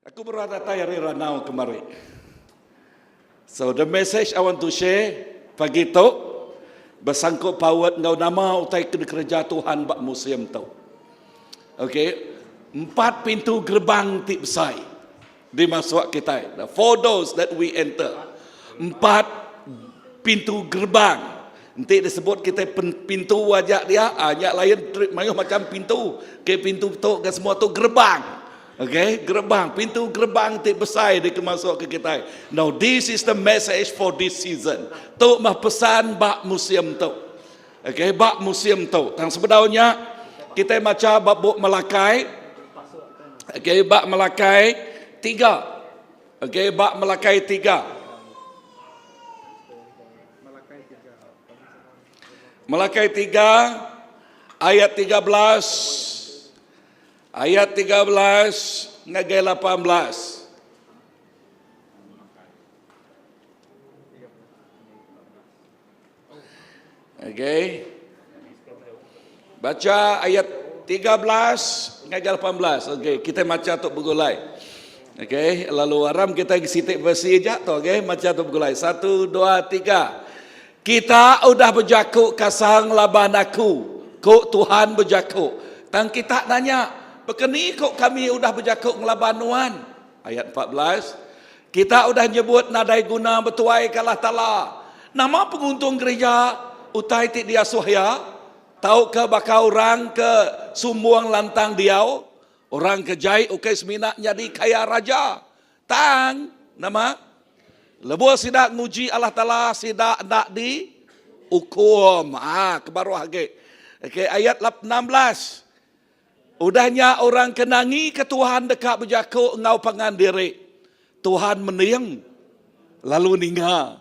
Aku baru datai ari Ranau kemari. So the message I want to share pagi tu besangkut paut enggau nama utai ke dikereja Tuhan ba musim tu. Okay, empat pintu gerbang ti besai dimasuk kitai. The four doors that we enter. Empat pintu gerbang. Enti disebut kitai pintu aja dia, ah, nya lain mayuh macam pintu. Okay, pintu tu ke semua tu gerbang. Okay, gerbang, pintu gerbang ti besai dikemasuk ke kitai. Now this is the message for this season. Tu mah pesan ba musim tu. Okay, ba musim tu. Tang sebedau nya kitai macha ba bup Malakai. Okay, ba Malakai 3. Okay, ba Malakai 3. Malakai 3 ayat 13 Ayat 13 ngagai 18. Okey. Baca ayat 13 ngagai 18. Okey, kita maca tu begulai. Okey, lalu aram kita siti versi aja tu, okey, maca tu begulai. Satu, dua, tiga. Kita udah bejaku kasar ngelaban Aku, ku Tuhan bejaku. Tang kita nanya, Baka ni ku kami udah bejaku ngelaban Nuan? Ayat 14, Kita udah nyebut nadai guna betuaika Allah Taala. Nama penguntung gerija utai ti diasuh Iya? Tauka baka orang ke sumbung lantang diau? Orang ke jai ukai semina nyadi kaya raja. Tang, nama? Lebuh sida nguji Allah Taala, sida enda diukum. Ha, ke baruh agi. Okey, ayat 16. Udah nya orang ke nangika Tuhan deka bejaku enggau pangan diri. Tuhan mending lalu ninga.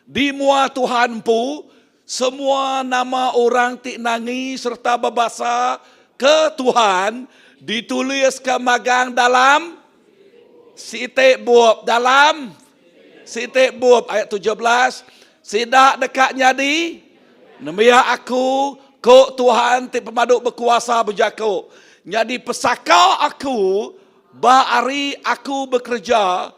Di mua Tuhan empu, semua nama orang ti nangi sereta bebasa ke Tuhan dituliska magang dalam siti bup. Dalam siti bup. Ayat 17, Sida deka nyadi nembiak Aku, ku Tuhan ti Pemadu Bekuasa bejaku, nyadi pesaka Aku ba hari Aku bekereja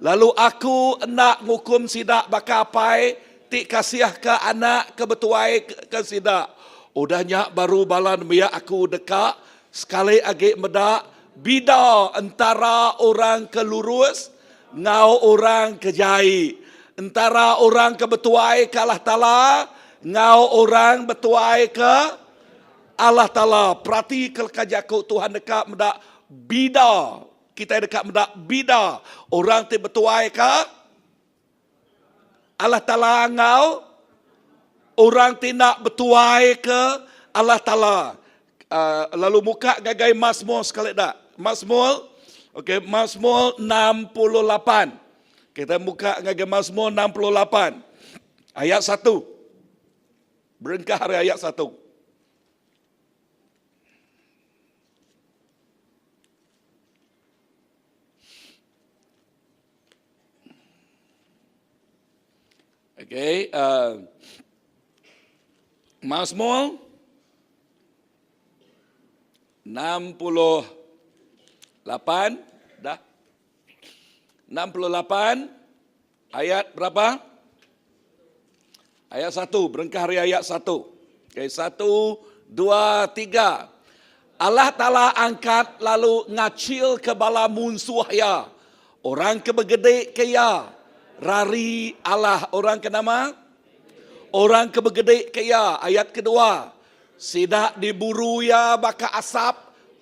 Lalu aku enda ngukum sida baka apai ti kasihka anak ke betuaika sida. Udah nya baru bala nembiak aku deka sekali agi meda bida entara orang ke lurus enggau orang ke jai, entara orang ke betuaika Allah Taala enggau orang betuaika Allah Taala. Peratika leka jaku Tuhan deka meda bida. Kitai deka meda bida orang ti betuaika Allah Taala enggau orang ti enda betuaika Allah Taala. Uh, lalu muka ngagai Mazmur sekali dak. Mazmur, okey, Mazmur 68. Kita muka ngagai Mazmur 68. Ayat 1. Berengkah ari ayat 1. Okey, uh, Mazmur 68 dah. 68 ayat berapa? Ayat 1, berengkah ari ayat 1. Okey, 1 2 3. Allah Taala angkat lalu ngachilka bala munsuh iya. Orang ke begedika iya rari alah orang ke nama? Orang ke begedika iya. Ayat kedua, sida diburu iya baka asap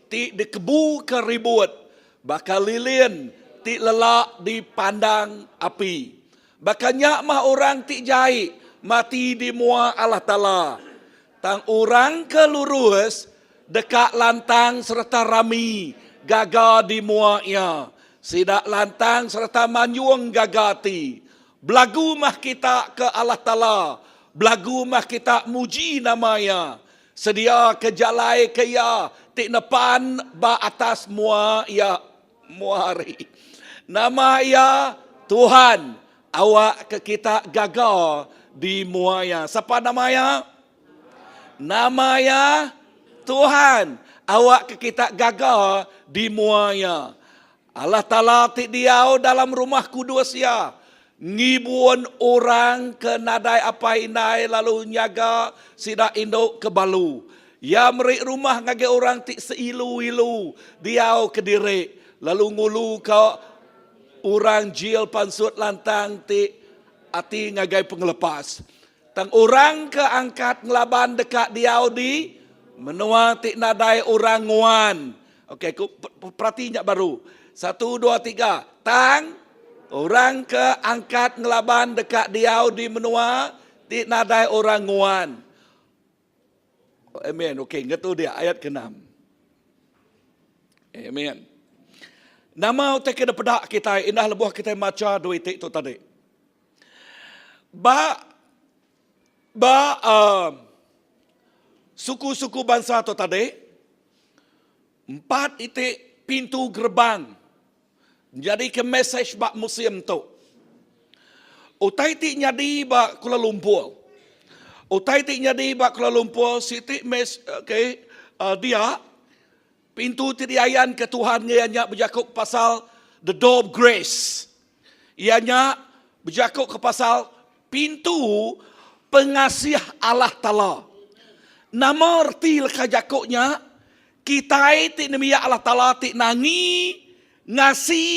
ti dikebuka ribut, baka lilin ti lelak dipandang api. Baka nya mah orang ti jai mati di mua Allah Taala. Tang orang ke lurus deka lantang sereta rami gaga di mua Iya. Sida lantang sereta manjung gaga ati. Belagu mah kita ke Allah Taala, belagu mah kita muji nama Iya. Sediaka jalai ke Iya ti nepan ba atas mua Iya. Mua hari. Nama Iya Tuhan. Awak ke kita gaga di mua Iya. Sapa nama Iya? Nama Iya Tuhan. Awak ke kita gaga di mua Iya. Allah Taala ti diau dalam rumah kudus Iya, ngibun orang ke nadai apai indai lalu nyaga sida indu ke balu. Iya meri rumah ngagai orang ti seilu-ilu diau kediri, lalu nguluka orang jil pansut lantang ti ati ngagai pengelepas. Tang orang ke angkat ngelaban deka diau di menua ti nadai orang nguan. Okey, ku perati nya baru. Satu, dua, tiga. Tang orang ke angkat ngelaban deka diau di menua ti nadai orang nguan. Amen. Okey, ngetu dia ayat ke-6. Amen. Nama utai ke dipeda kitai indah lebuh kitai macha dua iti tu tadi. Ba ba uh, suku-suku bansa tu tadi empat iti pintu gerbang jadi ke mesej ba musim tu. Utai ti nyadi ba Kuala Lumpur. Utai ti nyadi ba Kuala Lumpur siti mes okay, uh, dia Pintu ti diayanka Tuhan iya nya bejaku pasal the door of grace. Iya nya bejaku ke pasal pintu pengasih Allah Taala. Nama reti leka jaku nya? Kitai ti nembiak Allah Taala ti nangi, ngasi,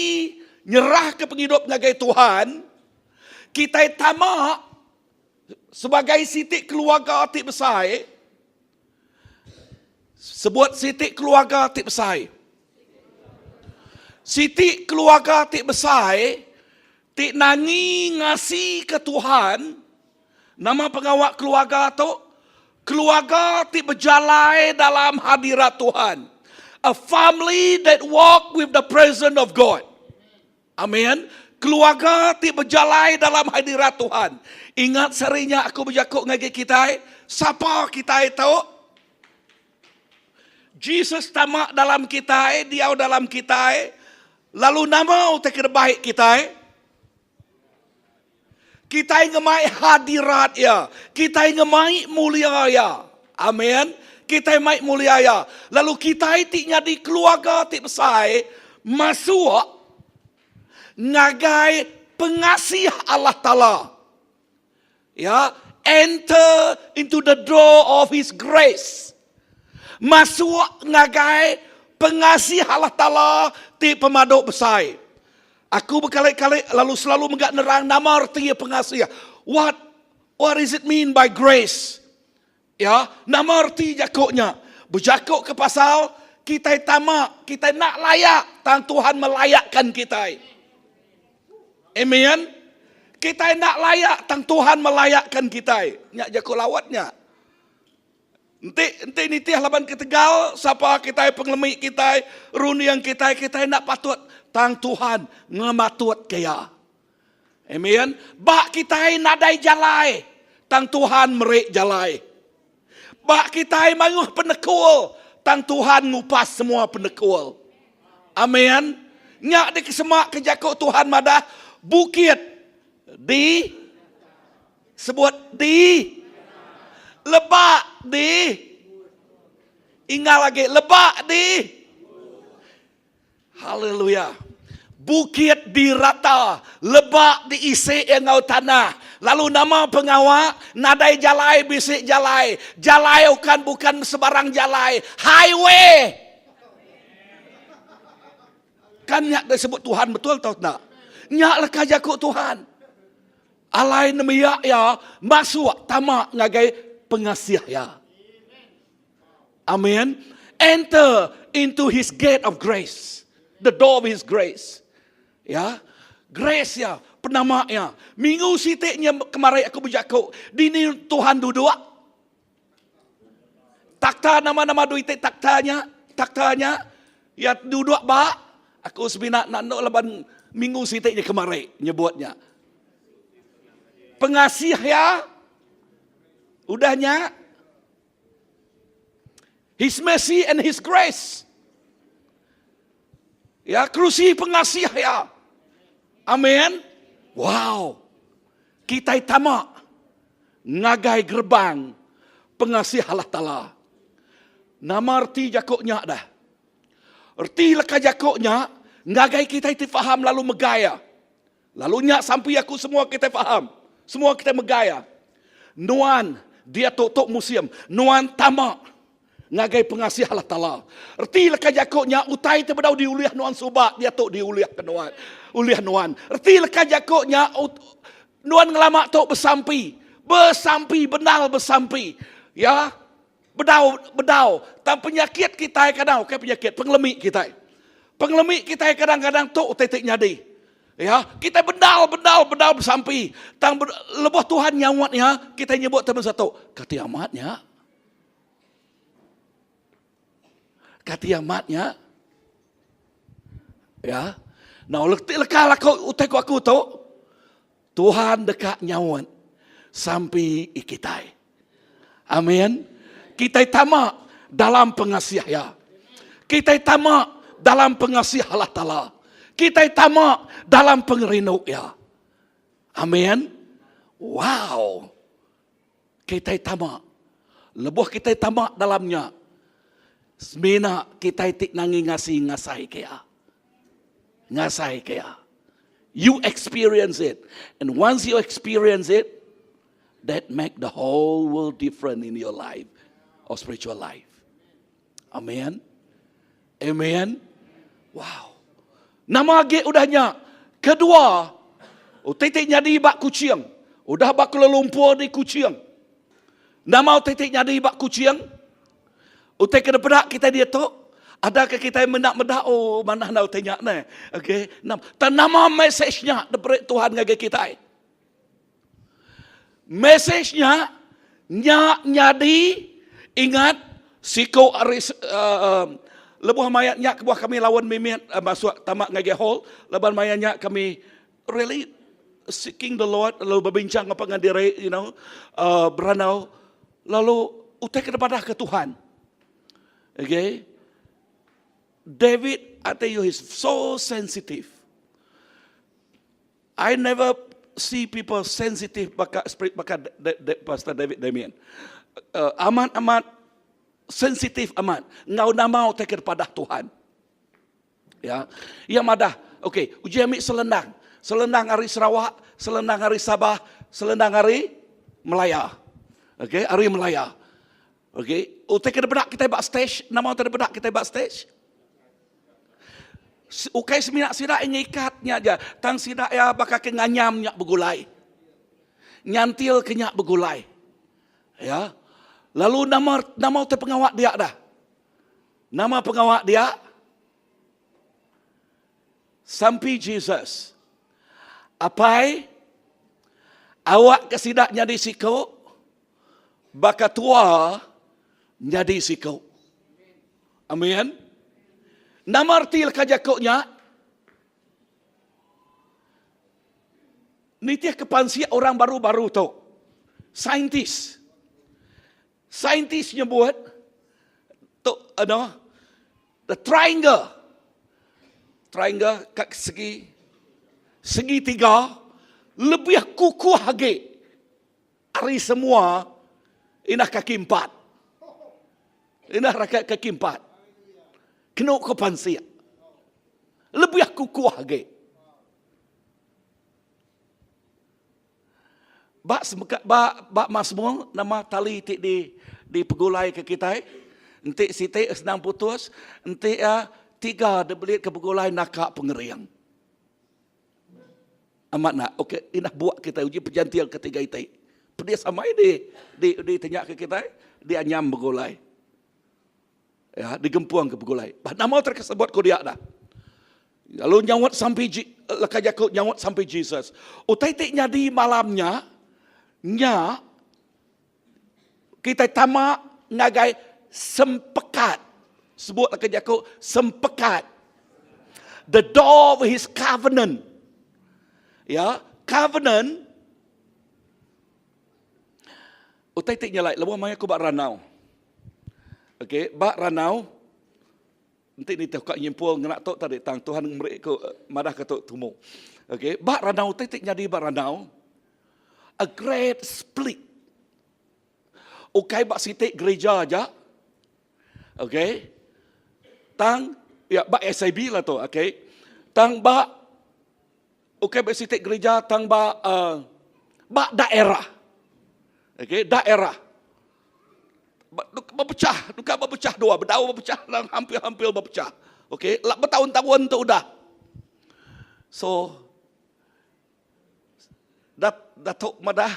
nyerahka pengidup ngagai Tuhan, kitai tama sebagai siti keluarga ti besai, Sebut siti keluarga ti besai. Siti keluarga ti besai ti nangi ngasika Tuhan, nama pengawa keluarga tu? Keluarga ti bejalai dalam hadirat Tuhan. A family that walk with the presence of God. Amin. Keluarga ti bejalai dalam hadirat Tuhan. Ingat sehari nya aku bejaku ngagai kitai, sapa kitai tu? Jesus tama dalam kitai, diau dalam kitai, lalu nama utai ke dibai kitai? Kitai ngemai hadirat iya. Kitai ngemai mulia iya. Amin. Kitai mai mulia iya. Lalu kitai ti nyadi keluarga ti besai masuk ngagai pengasih Allah Taala. Ya, enter into the door of his grace. Masuk ngagai pengasih Allah Taala ti pemadu besai. Aku bekali-kali lalu selalu mega nerang nama reti iya pengasih. What what is it mean by grace? Ya, nama reti jaku nya? Bejaku ke pasal kitai tama, kitai enda layak tang Tuhan melayakkan kitai. Amen. Kitai enda layak tang Tuhan melayakkan kitai. Nya jaku lawat nya. Enti enti nitih laban ketegal sapa kitai pengelemi kitai runding kitai kitai enda patut tang Tuhan ngematut ke iya. Amen. Ba kitai nadai jalai tang Tuhan meri jalai. Ba kitai mayuh penekul tang Tuhan ngupas semua penekul. Amen. Nya dikesema ke jaku Tuhan madah bukit di Sebut di lebak di Ingal agi lebak di Haleluya. Bukit dirata, lebak diisi enggau tanah. Lalu nama pengawa nadai jalai bisi jalai. Jalai ukan bukan sebarang jalai, highway. Kan nya disebut Tuhan betul tau enda? Nya leka jaku Tuhan. Alai nembiak iya masuk tama ngagai pengasih iya. Amin. Enter into his gate of grace. The door of his grace. Ya. Grace ya, penama ya. Minggu siti nya kemari aku bejaku, dini Tuhan duduk. Takhta nama-nama duit takhta nya, takhta nya ya duduk ba aku semina nak endo laban minggu siti nya kemari nyebut nya. Pengasih ya udah nya His mercy and His grace. Ya, kerusi pengasih ya. Amin. Wow. Kitai tama ngagai gerbang pengasih Allah Taala. Nama reti jaku nya dah? Reti leka jaku nya, Ngagai kitai ti faham lalu megai iya. Lalu nya sampi aku semua kitai faham. Semua kitai megai iya. Nuan diatu tu musim nuan tama ngagai pengasih Allah Taala. Reti leka jaku nya utai ti bedau diulih nuan suba diatu diulihka nuan. Ulih nuan. Reti leka jaku nya nuan ngelama tu besampi. Besampi bendar besampi. Ya. Bedau bedau tang penyakit kitai kadang ukai penyakit pengelemi kitai. Pengelemi kitai kadang-kadang tu utai ti nyadi. Ya, kitai bendar bendar bendar besampi tang lebuh Tuhan nyaut iya, kitai nyebut ti masa tu, kati amat nya. Kati amat nya. Ya. Nah, leka leka laku utai ku aku tu, Tuhan deka nyaut sampi kitai. Amin. Kitai tama dalam pengasih Iya. Kitai tama dalam pengasih Allah Taala. Kitai tama dalam pengerindu Iya. Amin. Wow. Kitai tama. Lebuh kitai tama dalam nya, semina kitai ti nangi ngasi ngasai ke Iya. Ngasai ke Iya. You experience it. And once you experience it, that make the whole world different in your life or spiritual life. Amen. Amen. Wow. Nama agi udah nya? Kedua, utai ti nyadi ba Kuching. Udah ba Kuala Lumpur di Kuching. Nama utai ti nyadi ba Kuching? Utai ke dipeda kitai diatu, ada ke kitai meda meda oh manah enda utai nya neh. Okey. Tang nama message nya diberi Tuhan ngagai kitai? Mesej nya nya nyadi ingat siku ari uh, lebuh maya nya kebuah kami lawan mimit uh, masuk tama ngagai hall laban maya nya kami really seeking the Lord lalu berbincang apa dengan diri you know uh, beranau lalu utai ke depadah ke Tuhan. Okay. David, I tell you, he's so sensitive. I never see people sensitive baka spirit baka Pastor David Damien. Uh, amat amat sensitif amat enggau nama utai ke padah Tuhan. Ya. Ia madah, okey, uji ambil selendang. Selendang ari Sarawak, selendang ari Sabah, selendang ari Melaya. Okey, ari Melaya. Okey, utai ke dipeda kitai ba stage, nama utai dipeda kitai ba stage? Ukai semina sida yang ngikat nya aja, tang sida iya baka ke nganyam nya begulai. Nyantil ke nya begulai. Ya. Lalu nama nama utai pengawa dia dah. Nama pengawa dia? Sampi Jesus. Apai, awak ke sida nyadi siku, baka tua nyadi siku. Amin. Nama reti leka jaku nya? Nitih ke pansik orang baru-baru tu. Saintis. Saintis nyebut tu ano the triangle. Triangle kat segi segi tiga lebih kukuh agi Ari semua indah kaki empat. Indah rakyat kaki empat. Kenu ke pansik. Lebih kukuh agi. Ba semeka ba ba Mazmur nama tali ti di dipegulai ke kitai. Enti siti senang putus, enti iya tiga dibelit ke begulai naka pengering. Amat nak. Okey, inah buak kitai uji pejantil ketiga iti. Pedis amai di di di tanya ke kitai, di anyam begulai. Ya, digempung ke begulai. Bah nama tersebut ku dia dah. Lalu nyaut sampai leka jaku nyaut sampai Jesus. Utai ti nyadi malam nya, nya kitai tama ngagai sempekat. Sebut leka jaku sempekat. The door of his covenant. Ya, covenant utai ti nyelai lebuh maya aku ba Ranau. Okey, ba Ranau enti nitih ka nyimpul ngena tu tadi tang Tuhan meri ku madah ke tu tumu. Okey, ba Ranau utai ti nyadi ba Ranau a great split. Ukai ba siti gereja aja. Okey. Tang ya ba SIB lah tu, okey. Tang ba ukai ba siti gerija tang ba uh, ba daerah. Okey, daerah. Bepecah, duka bepecah dua, bedau bepecah dan hampir-hampir bepecah. Okey, lak bertahun-tahun tu udah. So Dat, Datuk madah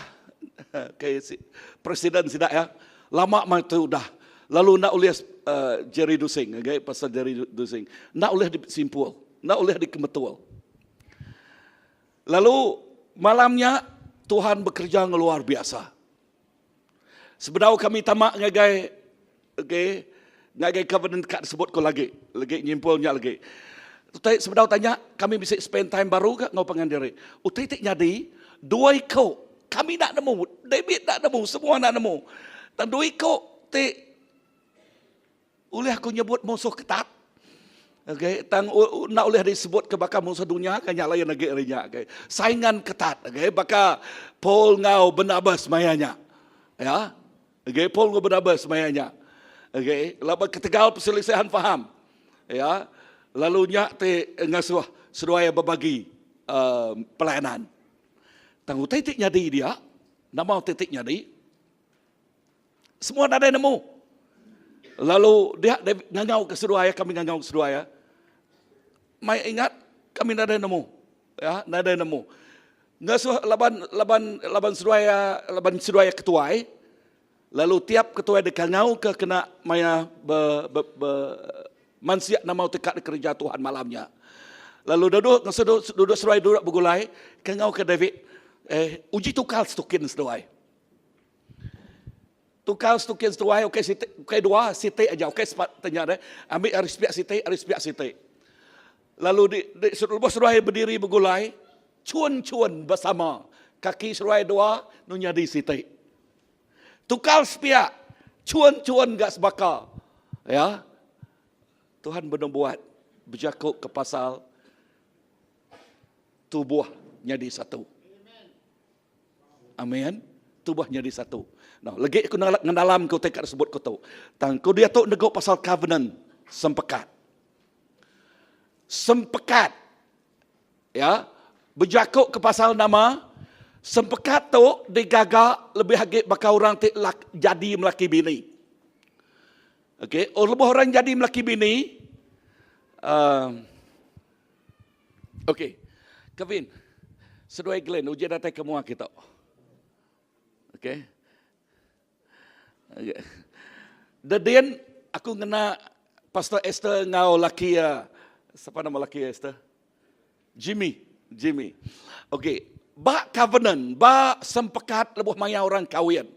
ke si, presiden sida ya, lama mah tu udah. Lalu enda ulih uh, Jerry Dusing, okay, pasal Jerry Dusing. Enda ulih disimpul, enda ulih dikemetul. Lalu malamnya Tuhan bekerja ngeluar biasa. Sebedau kami tama ngagai okay, ngagai covenant kad sebut ko lagi, lagi nyimpul nya lagi. Utai sebedau tanya kami bisi spend time baru ke enggau pangan diri. Utai ti nyadi dua iko kami enda nemu, David enda nemu, semua enda nemu. Tang dua iko ti Ulih aku nyebut musuh ketat? Okay, tang enda ulih disebut ke baka musuh dunya ke nya lain agi ari nya. Okay. Saingan ketat, okay, baka Paul enggau Barnabas maya nya. Ya. Okay, Paul enggau Barnabas maya nya. Okay, laban ketegal perselisihan faham. Ya. Lalu nya ti ngasuh seduai bebagi uh, pelayanan. Tang utai ti nyadi dia, nama utai ti nyadi? Semua nadai nemu. Lalu dia ngangau ke seduai kami ngangau ke seduai ya. Mai ingat kami nadai nemu. Ya, nadai nemu. Ngasuh laban laban laban seduai ya, laban seduai ketuai. Lalu tiap ketuai dikangau ke kena maya be, be, be mansiak nama teka dikereja Tuhan malamnya. Lalu duduk ngasuh duduk, duduk seduai duduk begulai, kangau ke David, eh uji tukar setukin seduai. Tukar setukin seduai ukai siti ukai dua siti aja ukai sepat tanya deh ambi ari sepiak siti ari sepiak siti. Lalu di, di lebuh seduai berdiri begulai chun-chun bersama kaki seduai dua nu nyadi siti. Tukar sepiak chun-chun ga sebaka. Ya. Tuhan benubuat bejaku ke pasal tubuh nyadi satu. Amin. Tubuh nyadi satu. Now, legi aku ngenalam ke utai ka disebut ku tu. Tang ku diatu negu pasal covenant, sempekat. Sempekat. Ya, bejaku ke pasal nama sempekat tu digaga lebih agi baka orang ti lak, jadi melaki bini. Okey, oh, lebuh orang jadi melaki bini, uh, Okey. Kevin, seduai Glenn uji datai ke mua kita. Okey. Okay. Dedin aku ngena Pastor Esther enggau laki iya. Siapa nama laki iya Esther? Jimmy. Jimmy. Okey. Ba covenant, ba sempekat lebuh maya orang kawin.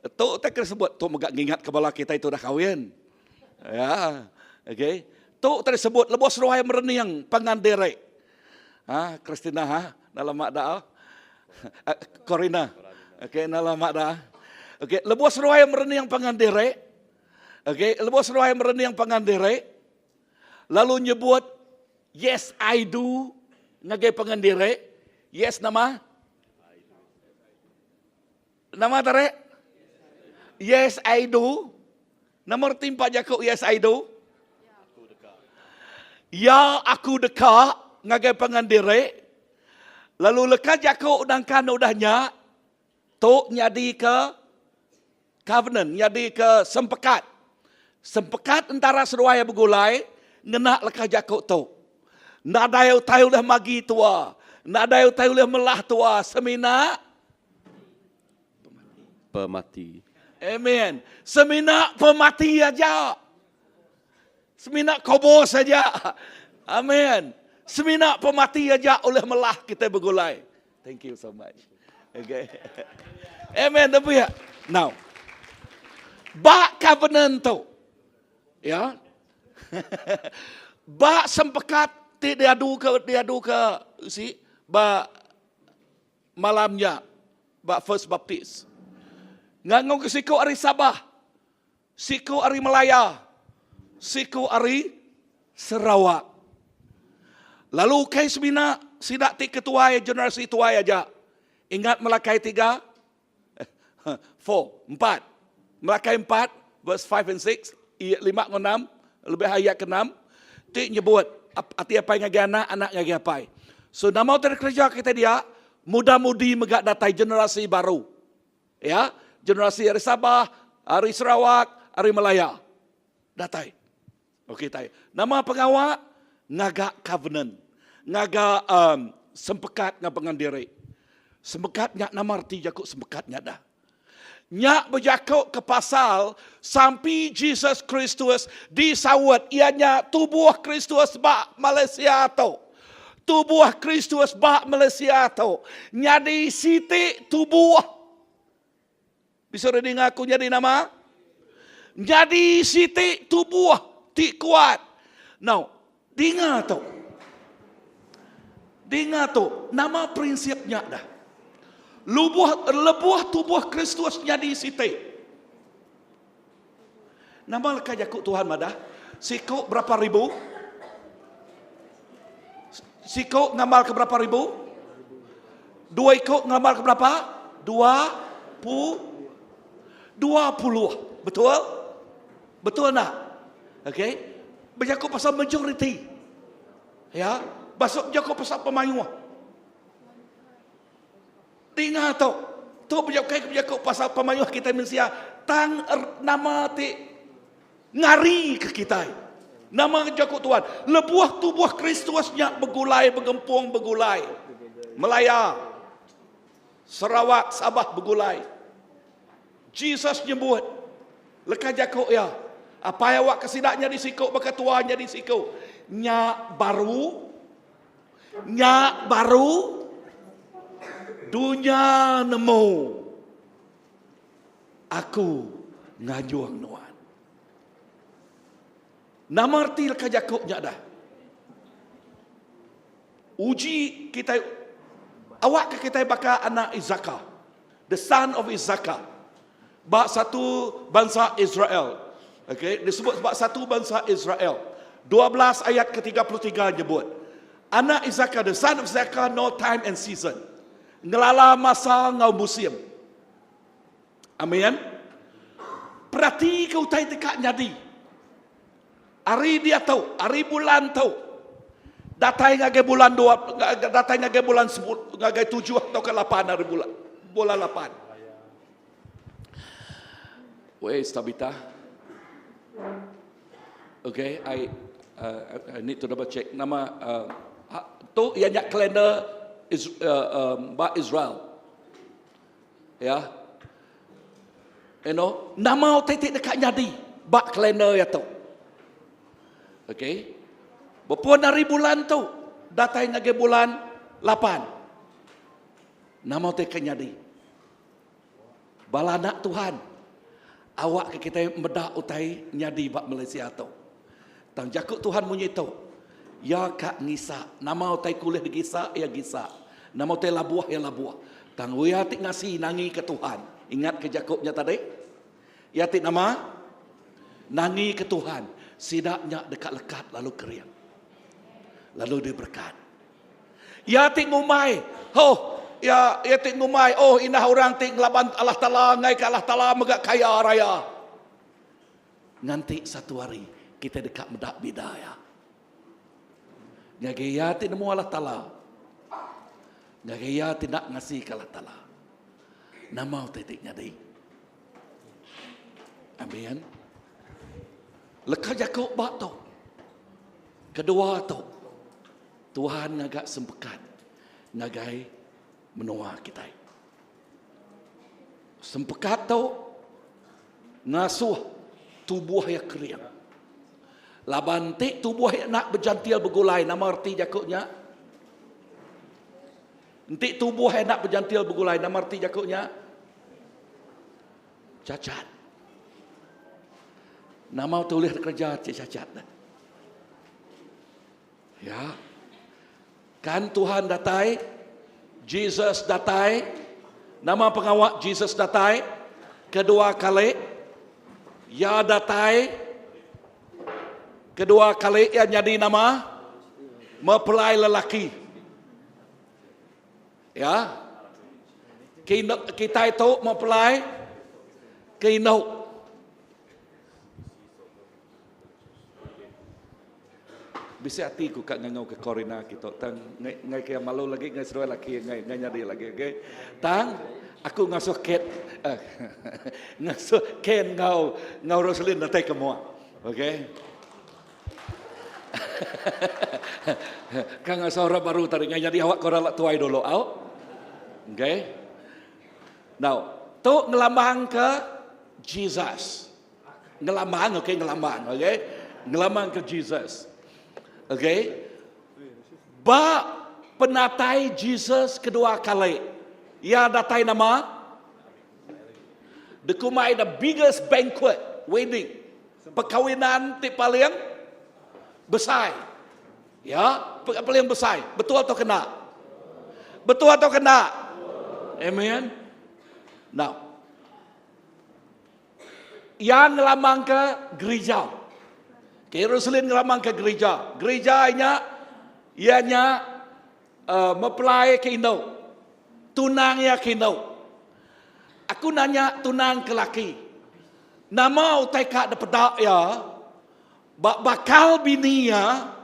Tu tak kena sebut, tu mega ngingat ke bala kita itu dah kawin. Ya. Okey. Tu tadi sebut lebuh seruai merening pangan diri. Ha, Christina ha, dalam mak dah. Eh, Corina. Okey, dalam mak dah. Okey, lebuh seruai merening pangan diri. Okey, lebuh seruai merening pangan diri. Lalu nyebut yes I do ngagai pangan diri. Yes nama? Nama tarik? Yes, I do. Nama reti empat jaku yes, I do? Ya, aku deka ngagai pangan diri. Lalu leka jaku nangkan udah nya, tu nyadi ke covenant, nyadi ke sempekat. Sempekat entara seduai begulai ngena leka jaku tu. Nadai utai ulih magi tua, nadai utai ulih melah tua semina Pemati. Amen. Semina pemati aja. Semina kubur saja. Amen. Semina pemati aja oleh melah kita begulai. Thank you so much. Okay. Amen. Tapi ya. Now. Ba covenant tu. Ya. ba sempekat ti diadu ke diadu ke si ba malam nya ba First Baptist. Ngangau ke siku ari Sabah, siku ari Malaya, siku ari Sarawak. Lalu ukai semina sida ti ketuai generasi tuai aja. Ingat Malakai 3 4, 4. Malakai 4 verse 5 and 6, 5 enggau 6, lebih ayat ke 6 ti nyebut. ati apai ngagai anak, anak ngagai apai. So nama utai dikereja kitai dia, muda-mudi mega datai generasi baru. Ya, generasi ari Sabah, ari Sarawak, ari Malaya datai. Okey tai. Nama pengawa ngaga covenant, ngaga um, sempekat enggau pangan diri. Sempekat nya nama reti jaku sempekat nya dah. Nya bejaku ke pasal sampi Jesus Kristus disaut iya nya tubuh Kristus ba Malaysia tu. Tubuh Kristus ba Malaysia tu nyadi siti tubuh. Bisa orang ninga aku nyadi nama? Nyadi siti tubuh ti kuat. Now, dinga tu. Dinga tu, nama prinsip nya dah. Lubuh lebuh tubuh Kristus nyadi siti. Nama leka jaku Tuhan madah? Siku berapa ribu? Siku ngamal ke berapa ribu? Dua iku ngamal ke berapa? 20. Betul? Betul tak? Okey. Berjaku pasal majoriti. Ya, masuk berjaku pasal pemayuh. Dinga tu. Tu bejaku bejaku pasal pemayuh kitai mensia tang er, nama ti ngari ke kitai. Nama jaku Tuhan, lebuh tubuh Kristus nya begulai begempung begulai. Melaya, Sarawak, Sabah begulai. Jesus nyebut leka jaku iya, apai awak ke sida nyadi siku baka tua nyadi siku. Nya baru Nya baru dunya nemu aku ngajung nuan. Nama reti leka jaku nya dah? Uji kitai awakka kitai baka anak Isaka, the son of Isaka. Ba satu bansa Israel. Okey, disebut ba satu bansa Israel. 12 ayat ke-33 nyebut, Anak Isaka, the son of Isaka, know time and season. Ngelala masa enggau musim. Amin. Peratika utai ti ka nyadi. Ari diatu, ari bulan tu, datai ngagai bulan dua, datai ngagai bulan sepuluh, ngagai tujuh atau ke lapan ari bulan, bulan lapan. Where is Tabitha? Okay, I uh, I need to double check. Nama uh, tu iya nya kalender is, uh, um, ba Israel. Ya. You know, nama utai ti deka nyadi ba kalender iya tu. Okey. Bepun ari bulan tu datai ngagai bulan 8. Nama utai ke nyadi? Bala anak Tuhan, awak ke kitai meda utai nyadi ba Malaysia tu. Tang jaku Tuhan munyi tu, Iya ka ngisa. Nama utai ke ulih digisa, iya gisa. Nama utai labuh, iya labuh. Tang iya ti ngasi nangika Tuhan. Ingatka jaku nya tadi? Iya ti nama? Nangika Tuhan. Sida nya deka lekat lalu kering. Lalu diberekat. Iya ti ngumbai, Oh, iya, iya ti ngumbai, oh indah orang ti ngelaban Allah Taala ngaika Allah Taala mega kaya raya. Nganti satu hari kitai deka meda bida iya. Ngagai iya ti nemu Allah Taala. Ngagai iya ti enda ngasika Allah Taala. Nama utai ti nyadi? Amin. Leka jaku ba tu. Kedua tu. Tuhan ngaga sempekat ngagai menua kitai. Sempekat tu ngasuh tubuh iya kering. Laban enti tubuh iya enda bejantil begulai, nama reti jaku nya? Enti tubuh iya enda bejantil begulai, nama reti jaku nya? Cacat. Nama tu ulih dikereja ti cacat dah. Ya. Kan Tuhan datai, Jesus datai. Nama pengawa Jesus datai? Kedua kali ya datai. Kedua kali ya nyadi nama mempelai lelaki. Ya. Kita itu mempelai ke indu. Bisi ati ku ka ngangau ke Corina kitu tang ngai ngai ke malu lagi ngai seduai laki ngai ngai nyadi lagi okey. Tang aku ngasuh Kate uh, ngasuh Ken enggau enggau Roselyn datai ke mua. Okey. Ka ngasuh orang baru tadi ngai nyadi awak ke orang tuai dulu au. Okey. Now, tu ngelambang ke Jesus. Ngelambang, okey, ngelambang, okey. Ngelambang ke Jesus. Okey. Ba penatai Jesus kedua kali, ia datai nama? Dikumbai the biggest banquet wedding. Perkawinan ti paling besai. Ya, paling besai. Betul atau kena? Betul atau kena? Amen. Now, Iya ngelamangka gerija. Okay, Roselyn ngelamangka gerija. Gerija nya iya nya uh, mempelai ke indu. Tunang iya ke indu. Aku nanya tunang ke laki. Nama utai ka dipeda iya ba bakal bini iya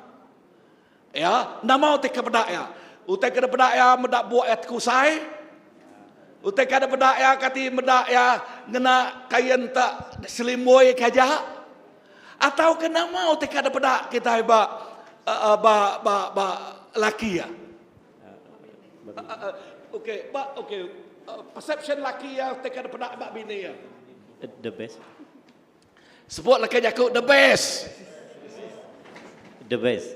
Ya, nama utai ke peda iya? Utai ke dipeda iya meda buak iya tekusai. Utai ke dipeda iya kati meda iya ngena kain tak selimbui ke aja. Atau ke nama utai ke dipeda kitai ba uh, ba ba ba laki iya? Uh, okey, ba okey. Uh, perception laki iya utai ke dipeda ba bini iya. The best. Sebut leka jaku the best. The best.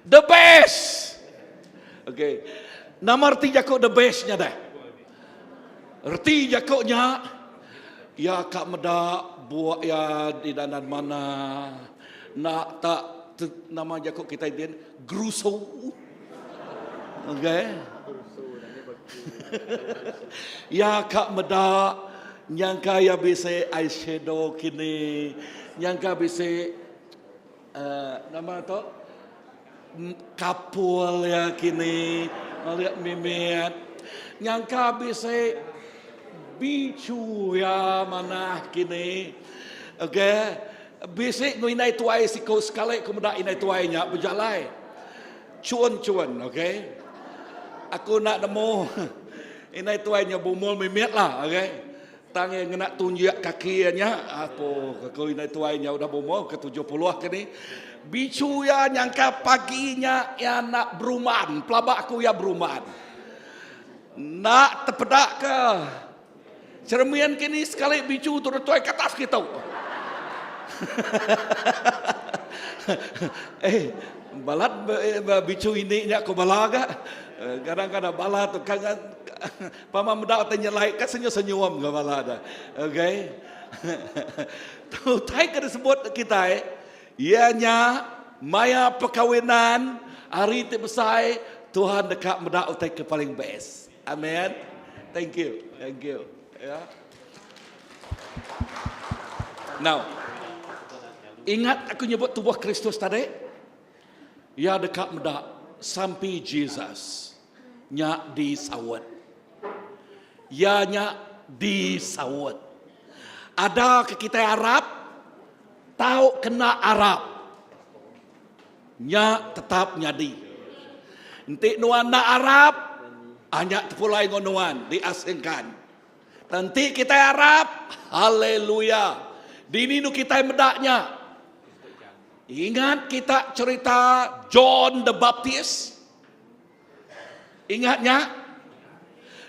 The best. Okey. Nama reti jaku the best nya dah? Reti jaku nya ya ka meda buak ya di danan mana nak tak nama jaku kita din gerusu. Okey. Ya ka meda nyangka iya bisi eye shadow kini, nyangka bisi uh, nama tu kapul ya kini, malik mimit. Nyangka bisi bicu ya manah kini. Okey. Bisi ngau indai tuai siku sekali ku meda indai tuai nya bejalai. Chun-chun, ok. Aku enda nemu indai tuai nya bumul mimit lah, ok. Tang iya ngena tunjuk kaki iya nya, apo aku indai tuai nya udah bumul ke 70 ke ni. Bichu iya nyangka pagi nya iya enda berumban, pelaba aku iya berumban. Enda tepeda ke Cermin kini sekali bicu tu tuai ke atas kitu. eh, balat eh, bicu ini nya ko bala ga. Eh, kadang-kadang bala tu kan pama meda te nyelai kan senyum-senyum ga bala dah. Okey. Tu utai ke disebut kitai iya nya maya perkawinan hari ti besai Tuhan deka meda utai ke paling best. Amen. Thank you. Thank you. Ya. Now, ingat aku nyebut tubuh Kristus tadi? Ya deka meda sampi Jesus nya disaut. Ya nya disaut. Ada ke kita Arab tau kena Arab. Nya tetap nyadi. Enti nuan enda arap, anya tepulai enggau nuan diasingkan. Tang enti kitai arap, haleluya. Dini nu kitai meda nya? Ingat kita cherita John the Baptist? Ingat nya?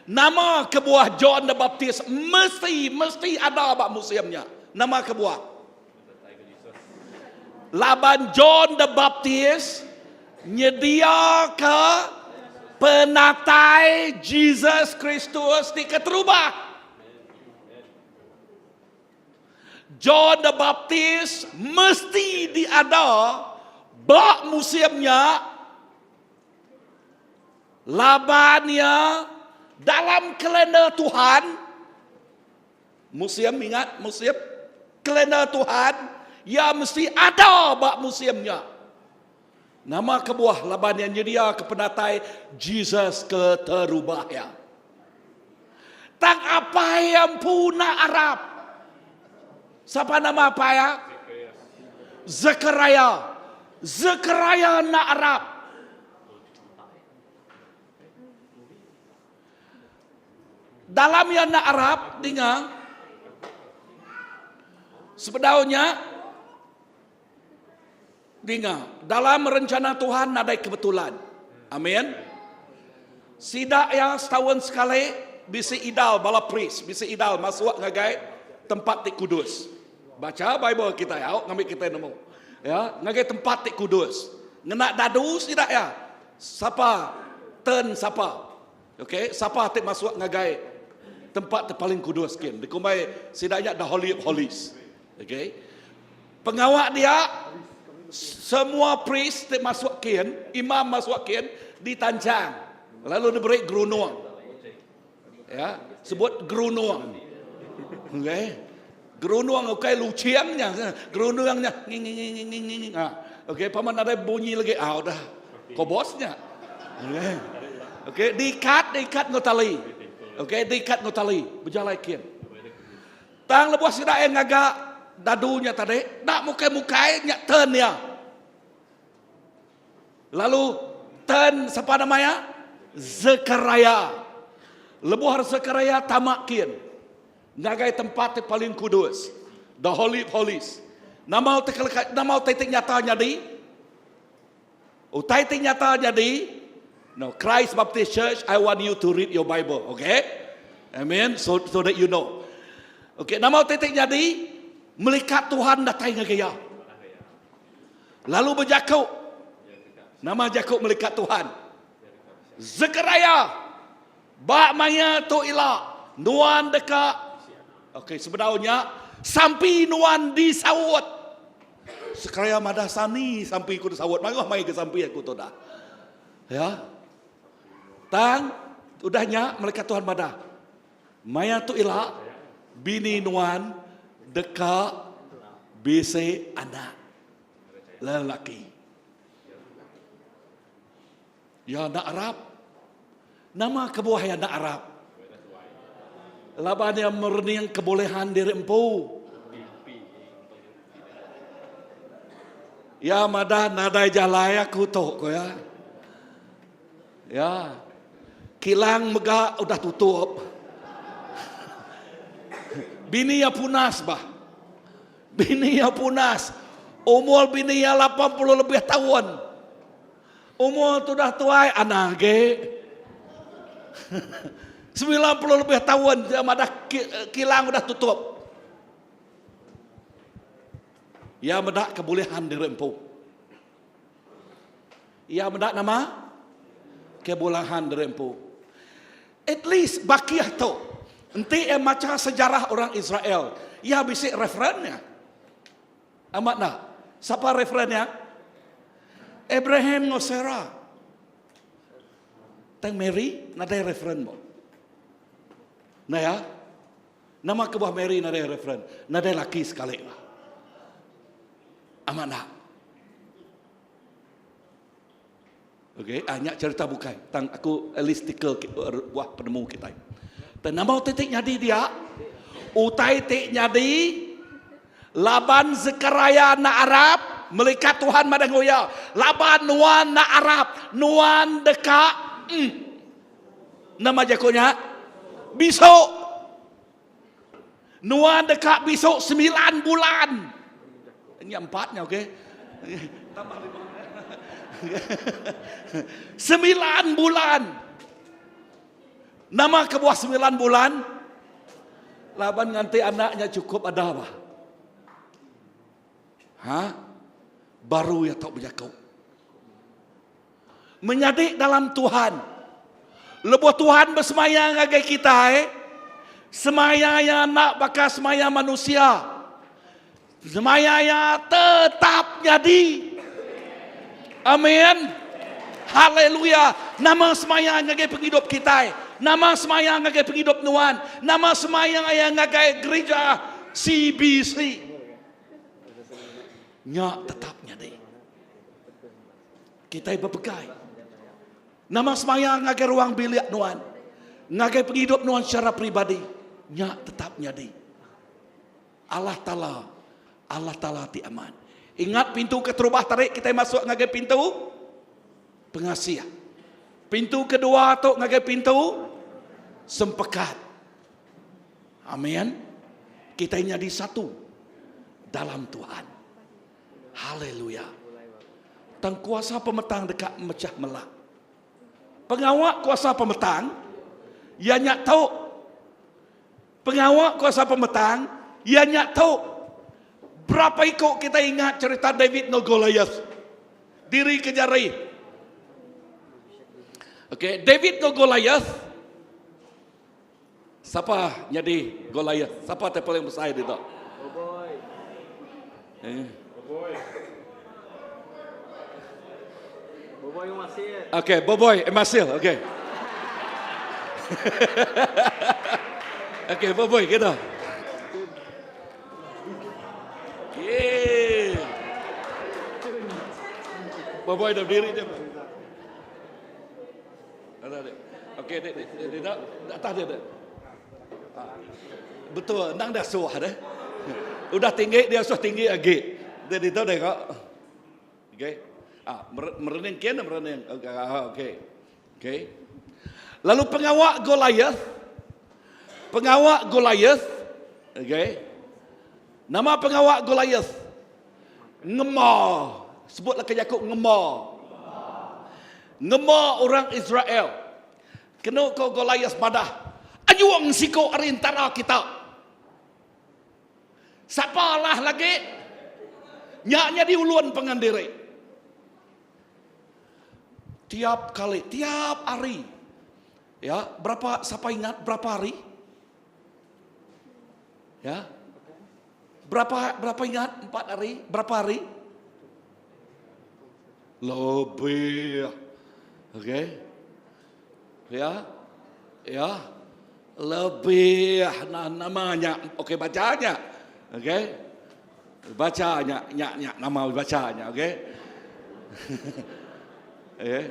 Nama kebuah John the Baptist mesti mesti ada ba musim nya? Nama kebuah? Laban John the Baptist nyediaka penatai Jesus Kristus ti keterubah. John the Baptist mesti diada ba musim nya Laban iya dalam kalender Tuhan, musim ingat musim kalender Tuhan, iya mesti ada ba musim nya. Nama kebuah laban iya nyediaka penatai Jesus ke terubah iya. Tang apai iya empu enda arap. Sapa nama apai iya? Zechariah. Zekariah enda arap. Dalam iya enda arap, dinga, sebedau nya, dinga, dalam rencana Tuhan nadai kebetulan. Amin. Sida iya setaun sekali bisi idal bala priest, bisi idal masuk ngagai tempat ti kudus. Bacha Bible kitai au ngambi kitai nemu. Ya, ngagai tempat ti kudus. Ngena dadu sida iya. Sapa turn sapa. Okey, sapa ti masuk ngagai tempat ti paling kudus kin. Dikumbai sida nya the holy of holies. Okey. Pengawa dia semua priest ti masuk kin, imam masuk kin ditanchang lalu diberi gerunung. Ya, sebut gerunung. Okey. Gerunung ukai luching nya, gerunung nya nging nging nging nging nging. Ha. Okey, paman nadai bunyi lagi. Ah udah. Ko bos nya. Okey. Okey, diikat diikat enggau tali. Okey, diikat enggau tali bejalai kin. Tang lebuh sida iya ngaga dadu nya tadi, enda mukai-mukai nya turn iya. Lalu turn sapa nama iya? Zekariah. Lebuh Zekariah tama kin ngagai tempat ti paling kudus, the holy of holies. Nama utai keleka, nama utai ti nyata nyadi? Utai ti nyata nyadi, no, Christ Baptist Church, I want you to read your Bible, okay? Amen. So so that you know. Okay, nama utai ti nyadi? Melikat Tuhan datai ngagai iya. Lalu bejaku, nama jaku melikat Tuhan? Zekariah, ba maya tu ila nuan deka Okey, sebedau nya sampi nuan disaut. Sekariah madah sani sampi ku disaut. Mayuh mai ke sampi aku tu dah. Ya. Tang udah nya malaikat Tuhan madah, Maya tu ila, bini nuan deka bisi anak lelaki. Iya enda arap. Nama kebuah iya enda arap? Laban iya merening kebolehan diri empu. Iya madah nadai jalai aku tu, ku iya. Ya. Kilang mega udah tutup. Bini iya punas bah. Bini iya punas. Umur bini iya 80 lebih taun. Umur tu dah tuai anak agi. 90 lebih taun dia madah kilang udah tutup. Iya meda kebolehan diri empu. Iya meda nama? Kebolahan diri empu. At least bakih tu, enti iya macha sejarah orang Israel, iya bisi referen nya. Amat enda? Sapa referen nya? Abraham enggau Sarah. Tang Mary nadai referen ba. Nah ya. Nama kebuah Mary nadai referen? Nadai laki sekali lah. Amat enda? Okey, ah, nya cerita bukai. Tang aku at least tikel er, buah penemu kitai. Tang nama utai ti nyadi dia? Utai ti nyadi laban Zechariah nak arap, melikat Tuhan madah enggau iya, laban nuan nak arap, nuan deka mm. Nama jaku nya? Besok. Nuan deka bisu semilan bulan. Nya empat nya okey. Tambah lima. Semilan bulan. Nama kebuah semilan bulan? Laban nganti anaknya cukup ada bah. Ha? Baru ya tau bejaku. Menyadi dalam Tuhan. Lebuh Tuhan besemaya ngagai kitai, semaya iya enda baka semaya manusia. Semaya iya tetap nyadi. Amin. Haleluya. Nama semaya ngagai pengidup kitai. Nama semaya ngagai pengidup nuan. Nama semaya iya ngagai gerija CBC. Nya tetap nyadi. Kitai bepegai nama semaya ngagai ruang bilik nuan, ngagai pengidup nuan secara peribadi, nya tetap nyadi. Allah Taala, Allah Taala ti amat. Ingat pintu keterubah tarik kitai masuk ngagai pintu pengasih. Pintu kedua tu ngagai pintu sempekat. Amin. Kitai nyadi satu dalam Tuhan. Haleluya. Tang kuasa pemetang deka mechah melah. Pengawa kuasa pemetang iya nya tu. Pengawa kuasa pemetang iya nya tu. Berapa iku kita ingat cerita David enggau Goliath? Diri ke jari. Okey, David enggau Goliath. Sapa nyadi Goliath? Sapa ti paling besai ditu? Boboy. Eh. Boboy. Boboy Masil. Okey, Boboy Masil. Okey. Okey, Boboy kita. Yeay. Boboy dah berdiri je. Ada dia. Okey, dia dia dia, dia atas dia dia. Ha. Betul, endang dah suah deh. Udah tinggi dia suah tinggi agi. Dia ditu deh kok. Okey. Ah, merening kian merening. Okey, ah, okey. Okey. Lalu pengawa Goliath pengawa Goliath okey. Nama pengawa Goliath Ngema. Sebutlah ke jaku ngema. Ngema orang Israel. Kenu ko Goliath madah, Ayung siku ari entara kita. Sapa alah lagi? Nya nyadi ulun pangan diri. Tiap kali, tiap hari. Ya, berapa sapa ingat berapa hari? Ya. Berapa berapa ingat? Empat hari? Berapa hari? Lebih. Okey. Ya. Ya. Lebih nah, namanya. Okey bacanya. Okey. Bacanya, nya nya nama bacanya, okey. Okey.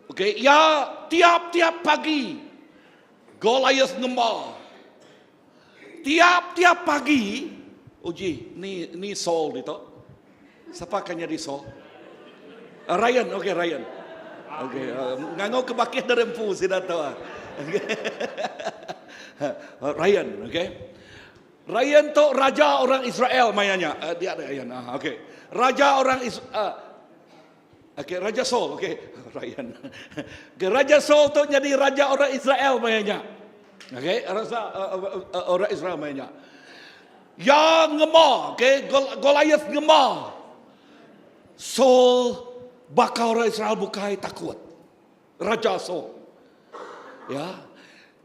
Okey, ya tiap-tiap pagi Goliath ngema. Tiap-tiap pagi, uji, ni ni Saul ditu. Sapa akan nyadi Saul? Uh, Ryan, okey Ryan. Okey, uh, ngangau ke bakih dari empu sida tu. Ah. Okay. Ryan, okey. Ryan tu raja orang Israel mayanya. Uh, dia ada Ryan. Ah, okey. Raja orang Is uh, Okey, Raja Saul, okey. Ryan. Okey, Raja Saul tu jadi raja orang Israel mayanya. Okey, raja uh, uh, uh, orang Israel mayanya. Yang ngema, okey, Goliath ngema. Saul bakal orang Israel bukai takut. Raja Saul. Ya.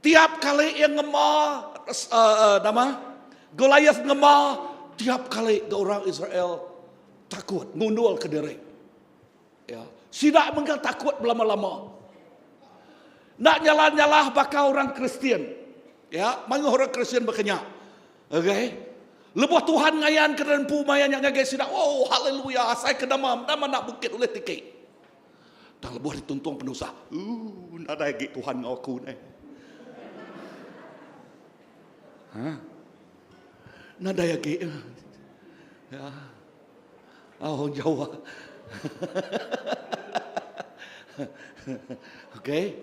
Tiap kali yang ngema uh, uh, nama Goliath ngema, tiap kali orang Israel takut ngundul ke diri. Ya. Sida mega takut belama-lama. Enda nyalah-nyalah baka orang Kristian. Ya, mayuh orang Kristian baka nya. Okey. Lebuh Tuhan ngayan ke empu maya nya ngagai sida, oh haleluya, asai ke nama, nama nak bukit ulih tiki. Tang lebuh dituntung penusah, uh, nadai agi Tuhan enggau aku neh. Ha? Nadai agi. Ya. Oh, orang Jawa. Okey.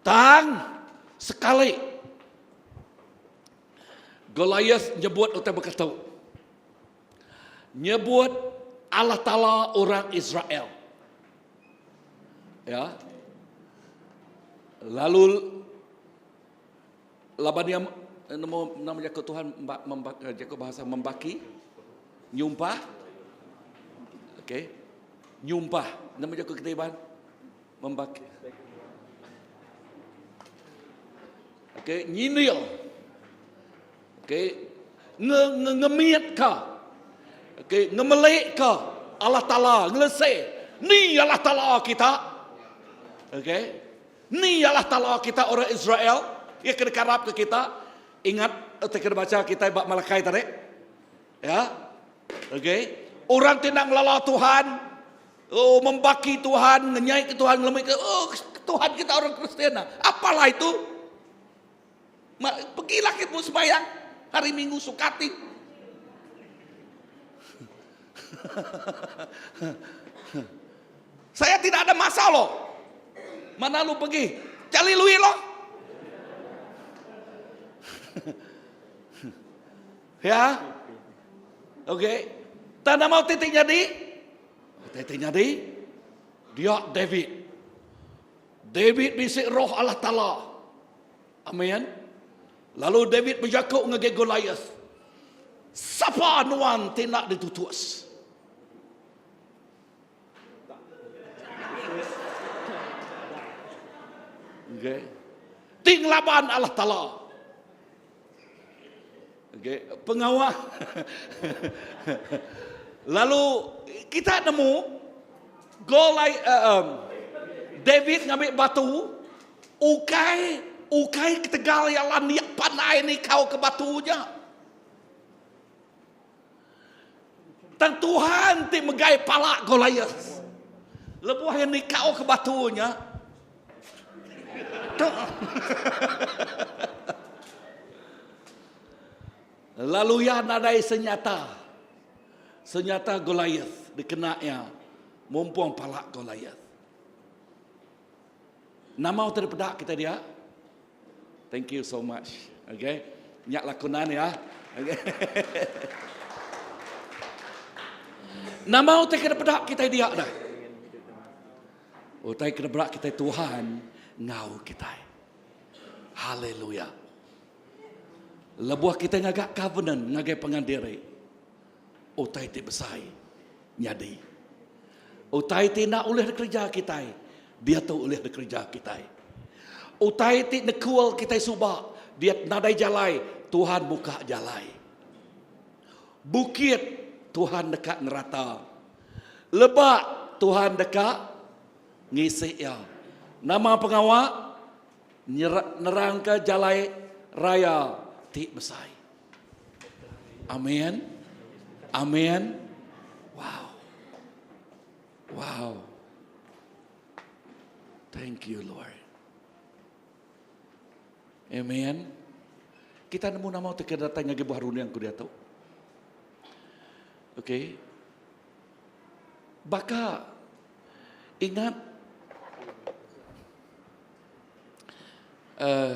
Tang sekali Goliath nyebut utai baka tu. Nyebut Allah Taala orang Israel. Ya. Lalu Laban iya nemu nama jaku Tuhan jaku bahasa membaki, nyumpah. Okey. Nyumpah. Nama jaku kita Iban? Membaki. Okey, nyinil. Okey. Nge, nge, ngemit ka. Okey, ngemelik ka Allah Taala, ngelese. Ni Allah Taala kita. Okey. Ni Allah Taala kita orang Israel, iya ke dikarapka kita. Ingat utai ke dibacha kitai ba Malakai tadi? Ya. Okey. Orang ti enda ngelala Tuhan, oh membaki Tuhan, ngenyaika Tuhan, ngelemika oh Tuhan kita orang Kristian. Apalah itu? Pergilah kita sembahyang hari Minggu sukati. Saya tidak ada masa loh. Mana lu pergi? Cari lui loh. ya. Okey. Tak nak mau titik nyadi? Titik nyadi. Dia David. David bisi roh Allah Taala. Amin. Lalu David bejaku ngagai Goliath, Sapa nuan ti enda ditutus? Okay. Ti ngelaban Allah Taala. Okay. Pengawa. Lalu kita nemu Goliath uh, um, David ngambil batu ukai ukai ketegal yang landik pandai ni kau ke batunya. Tang Tuhan ti megai pala Goliath. Lebuh iya nikau ke batu nya. Lalu iya nadai senyata. Senyata Goliath dikena iya mumpung pala Goliath. Nama utai dipeda kita dia? Thank you so much. Okay. Nya lakonan ya. Okay. Nama utai kena peda kita dia dah. Utai kena peda kita Tuhan ngau kita. Haleluya. Lebuh kita ngaga covenant ngagai pangan diri. Utai ti besai nyadi. Utai ti enda ulih dikereja kitai, diatu ulih dikereja kitai. Utai ti nekul kitai suba, dia nadai jalai, Tuhan muka jalai. Bukit Tuhan deka ngerata. Lebak Tuhan deka ngisi iya. Nama pengawa? Nerangka jalai raya ti besai. Amin. Amin. Wow. Wow. Thank you Lord. Amen. Kita nemu nama ti ke datai ngagai buah runding ku diatu. Okay. Baka ingat Uh,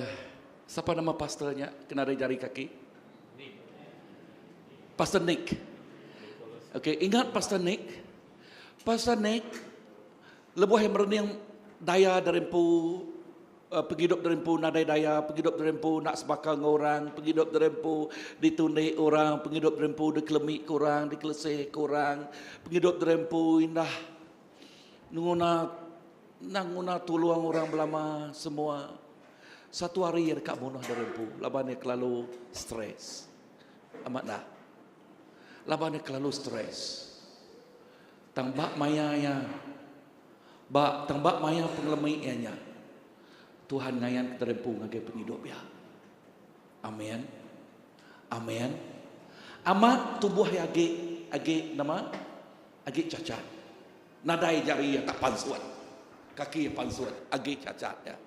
siapa nama pastornya kena ada jari kaki? Pastor Nick. Okey, ingat Pastor Nick? Pastor Nick lebuh yang merening daya dari empu uh, penghidup dari empu nadai daya, penghidup dari empu nak sebaka dengan orang, penghidup dari empu ditundik orang, penghidup dari empu dikelemik ke orang, dikelesih ke orang, penghidup dari empu indah nguna Endang nguna tulung orang belama semua. Satu hari iya deka munuh diri empu laban iya kelalu stress. Amat enda? Laban iya kelalu stress. Tang ba maya iya ba tang ba maya pengelemi iya nya Tuhan ngayanka diri empu ngagai pengidup iya. Amin. Amin. Amat tubuh iya agi agi nama? Agi cacat. Nadai jari iya tak pansut. Kaki iya pansut, agi cacat iya.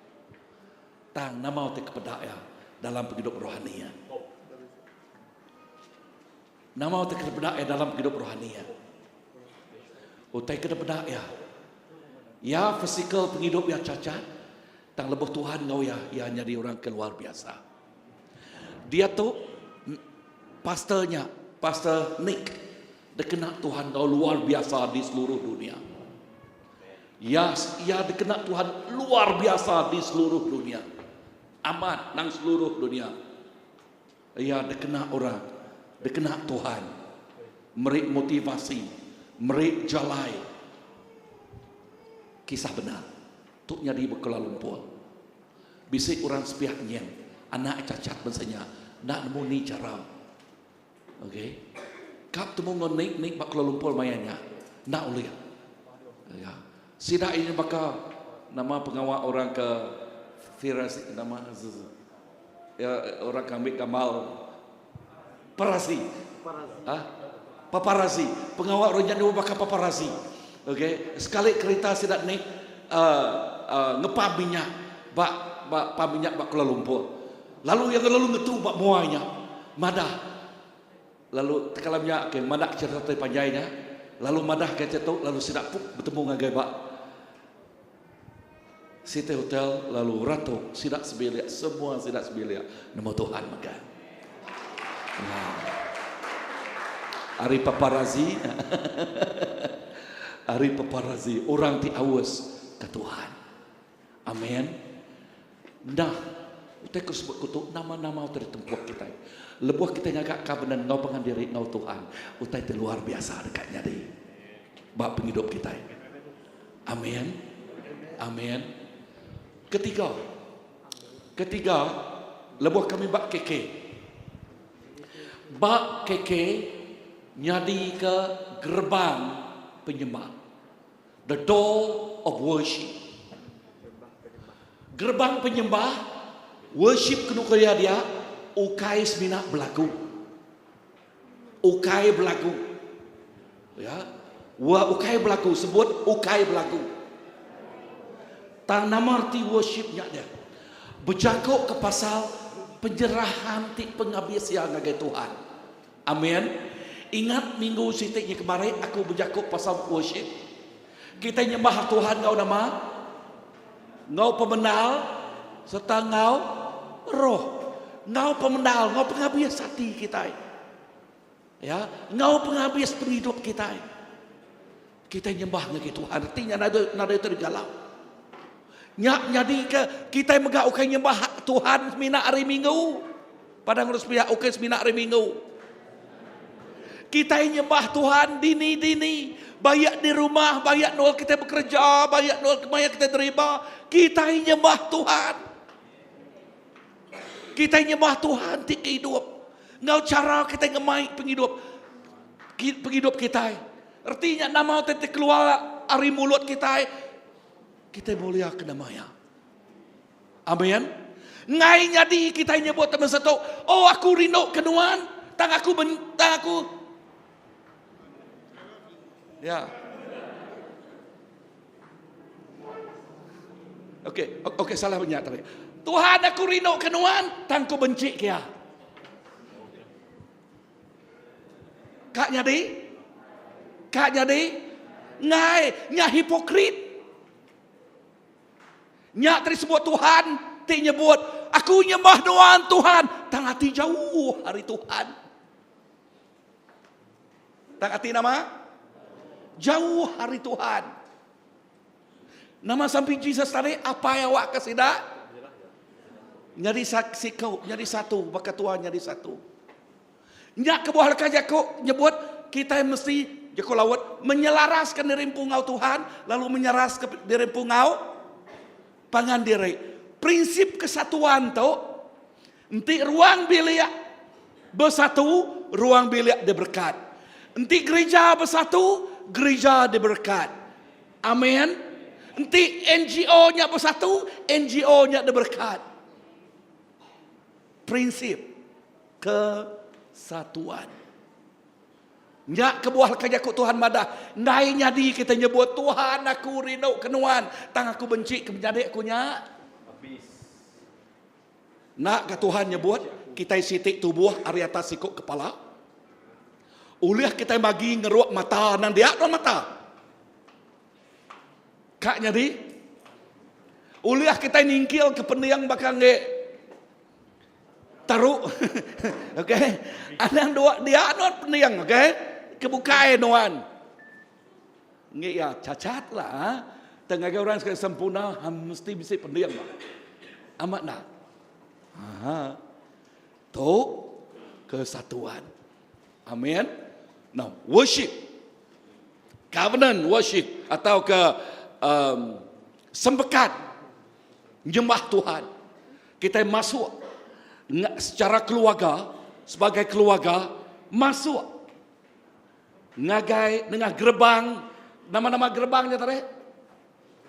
Tang nama utai ke peda iya dalam pengidup rohani iya. Nama utai ke peda iya dalam pengidup rohani iya. Utai ke peda iya. Iya fizikal pengidup iya cacat, tang lebuh Tuhan enggau iya, iya nyadi orang ke luar biasa. Diatu pastor nya, Pastor Nick, Dikena Tuhan enggau luar biasa di seluruh dunia. Ya, iya dikena Tuhan luar biasa di seluruh dunia. Amat nang seluruh dunia. Iya dikena orang, dikena Tuhan meri motivasi, meri jalai. Kisah benar. Tu nyadi ba Kuala Lumpur. Bisi orang sepiak nyin, anak cacat bansa nya, enda nemu ni chara. Ok. Ka betemu enggau Nick, Nick ba Kuala Lumpur maya nya. Enda ulih. Ya. Sida iya baka nama pengawa orang ke Firasi nama ya orang ke ambil gambar parasi. Ha? Paparazzi. Pengawa orang nya baka paparazzi. Ok. Sekali kerita sida Nick uh, uh, ngepam minyak ba ba pam minyak ba Kuala Lumpur. Lalu iya lalu ngetu ba mua nya madah lalu tekalam nya ke madah cherita ti panjai nya. Lalu madah ke tu lalu sida puk betemu ngagai ba siti hotel lalu orang tu sida sebilik semua sida sebilik nemu Tuhan mega. Wow. Ari paparazzi ari paparazzi orang ti aus ke Tuhan. Amen. Nah, utai ku sebut ku tu nama-nama utai ditempuh kitai. Lebuh kitai ngaga covenant enggau pangan diri enggau Tuhan, utai ti luar biasa deka nyadi ba pengidup kitai. Amin. Amin. Ketiga, ketiga lebuh kami ba KK. Ba KK nyadika gerbang penyembah. The door of worship. Gerbang penyembah, worship kenu kelia dia ukai semina belagu. Ukai belagu. Ya. Wa ukai belagu sebut ukai belagu. Tang nama reti worship nya dia? Bejaku ke pasal penyerahan ti pengabis iya ngagai Tuhan. Amin. Ingat minggu siti nya kemari aku bejaku pasal worship. Kitai nyembah Tuhan enggau nama? Enggau pemendar sereta enggau roh. Enggau pemendar, enggau pengabis ati kitai. Ya, enggau pengabis pengidup kitai. Kitai nyembah ngagai Tuhan. Reti nya nadai nadai utai digalau. Nya nyadika kitai mega ukai nyembah Tuhan semina hari Minggu. Padang urus pia ukai semina hari Minggu. Kitai nyembah Tuhan dini-dini. Bayak di rumah, bayak nul kitai bekerja, bayak nul maya kitai deriba, kitai nyembah Tuhan. Kitai nyembah Tuhan ti ke idup. Enggau cara kitai ngemai pengidup pengidup kitai. Reti nya nama utai ti keluar ari mulut kitai, Kitai mulia ke nama Iya. Amin. Ngai nyadi kitai nyebut temen setu, oh aku rindu ke nuan, tang aku ben, tang aku Ya. Okey, okey salah banyak tadi. Tuhan aku rindu ke nuan, tang aku benci ke iya. Ka nyadi? Ka nyadi? Ngai, nya hipokrit. Nya tadi sebut Tuhan ti nyebut, aku nyembah nuan Tuhan, tang ati jauh ari Tuhan. Tang ati nama? Jauh ari Tuhan. Nama sampi Jesus tadi apai awak ke sida? Nyadi siku, nyadi satu, baka Tuhan nyadi satu. Nya kebuah leka jaku nyebut kitai mesti jaku laut menyelaraskan diri empu enggau Tuhan lalu menyeraska diri empu enggau pangan diri. Prinsip kesatuan tu enti ruang bilik bersatu, ruang bilik diberkat. Enti gerija bersatu, gerija diberkat. Amin. Enti NGO nya bersatu, NGO nya diberkat. Prinsip kesatuan. Nya kebuah leka jaku Tuhan madah, Ndai nyadi kita nyebut, Tuhan aku rindu ke nuan, tang aku benci ke menyadi aku nya. Enda ga Tuhan nyebut, kitai siti tubuh ari atas siku kepala? Ulih kitai magi ngeruk mata nang dia nuan mata? Ka nyadi? Ulih kitai ningkil ke pending baka enggi Taru. Okey. Anang dua dia nuan pening, okey. Ke bukai nuan. Ngi ya cacat lah. Ha? Tang ngagai orang sekali sempurna ha, mesti bisi pening. Amat nak. Ha. Tu kesatuan. Amin. Now, worship. Covenant worship atau ke um, sempekat nyembah Tuhan. Kitai masuk secara keluarga, sebagai keluarga, masuk ngagai nengah gerbang, nama-nama gerbang nya tadi?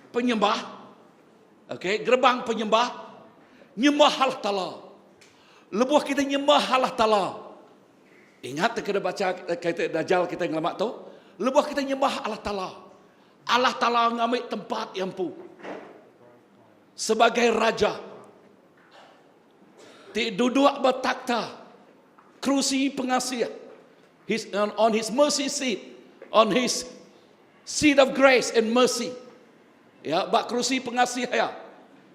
Penyembah. Okey, gerbang penyembah, nyembah Allah Taala. Lebuh kita nyembah Allah Taala, ingat ke baca kita dajal kita ngelama tu, lebuh kita nyembah Allah Taala, Allah Taala ngambil tempat yang empu. Sebagai raja ti duduk ba takhta kerusi pengasih, his, on his mercy seat. On his seat of grace and mercy. Ya, ba kerusi pengasih iya.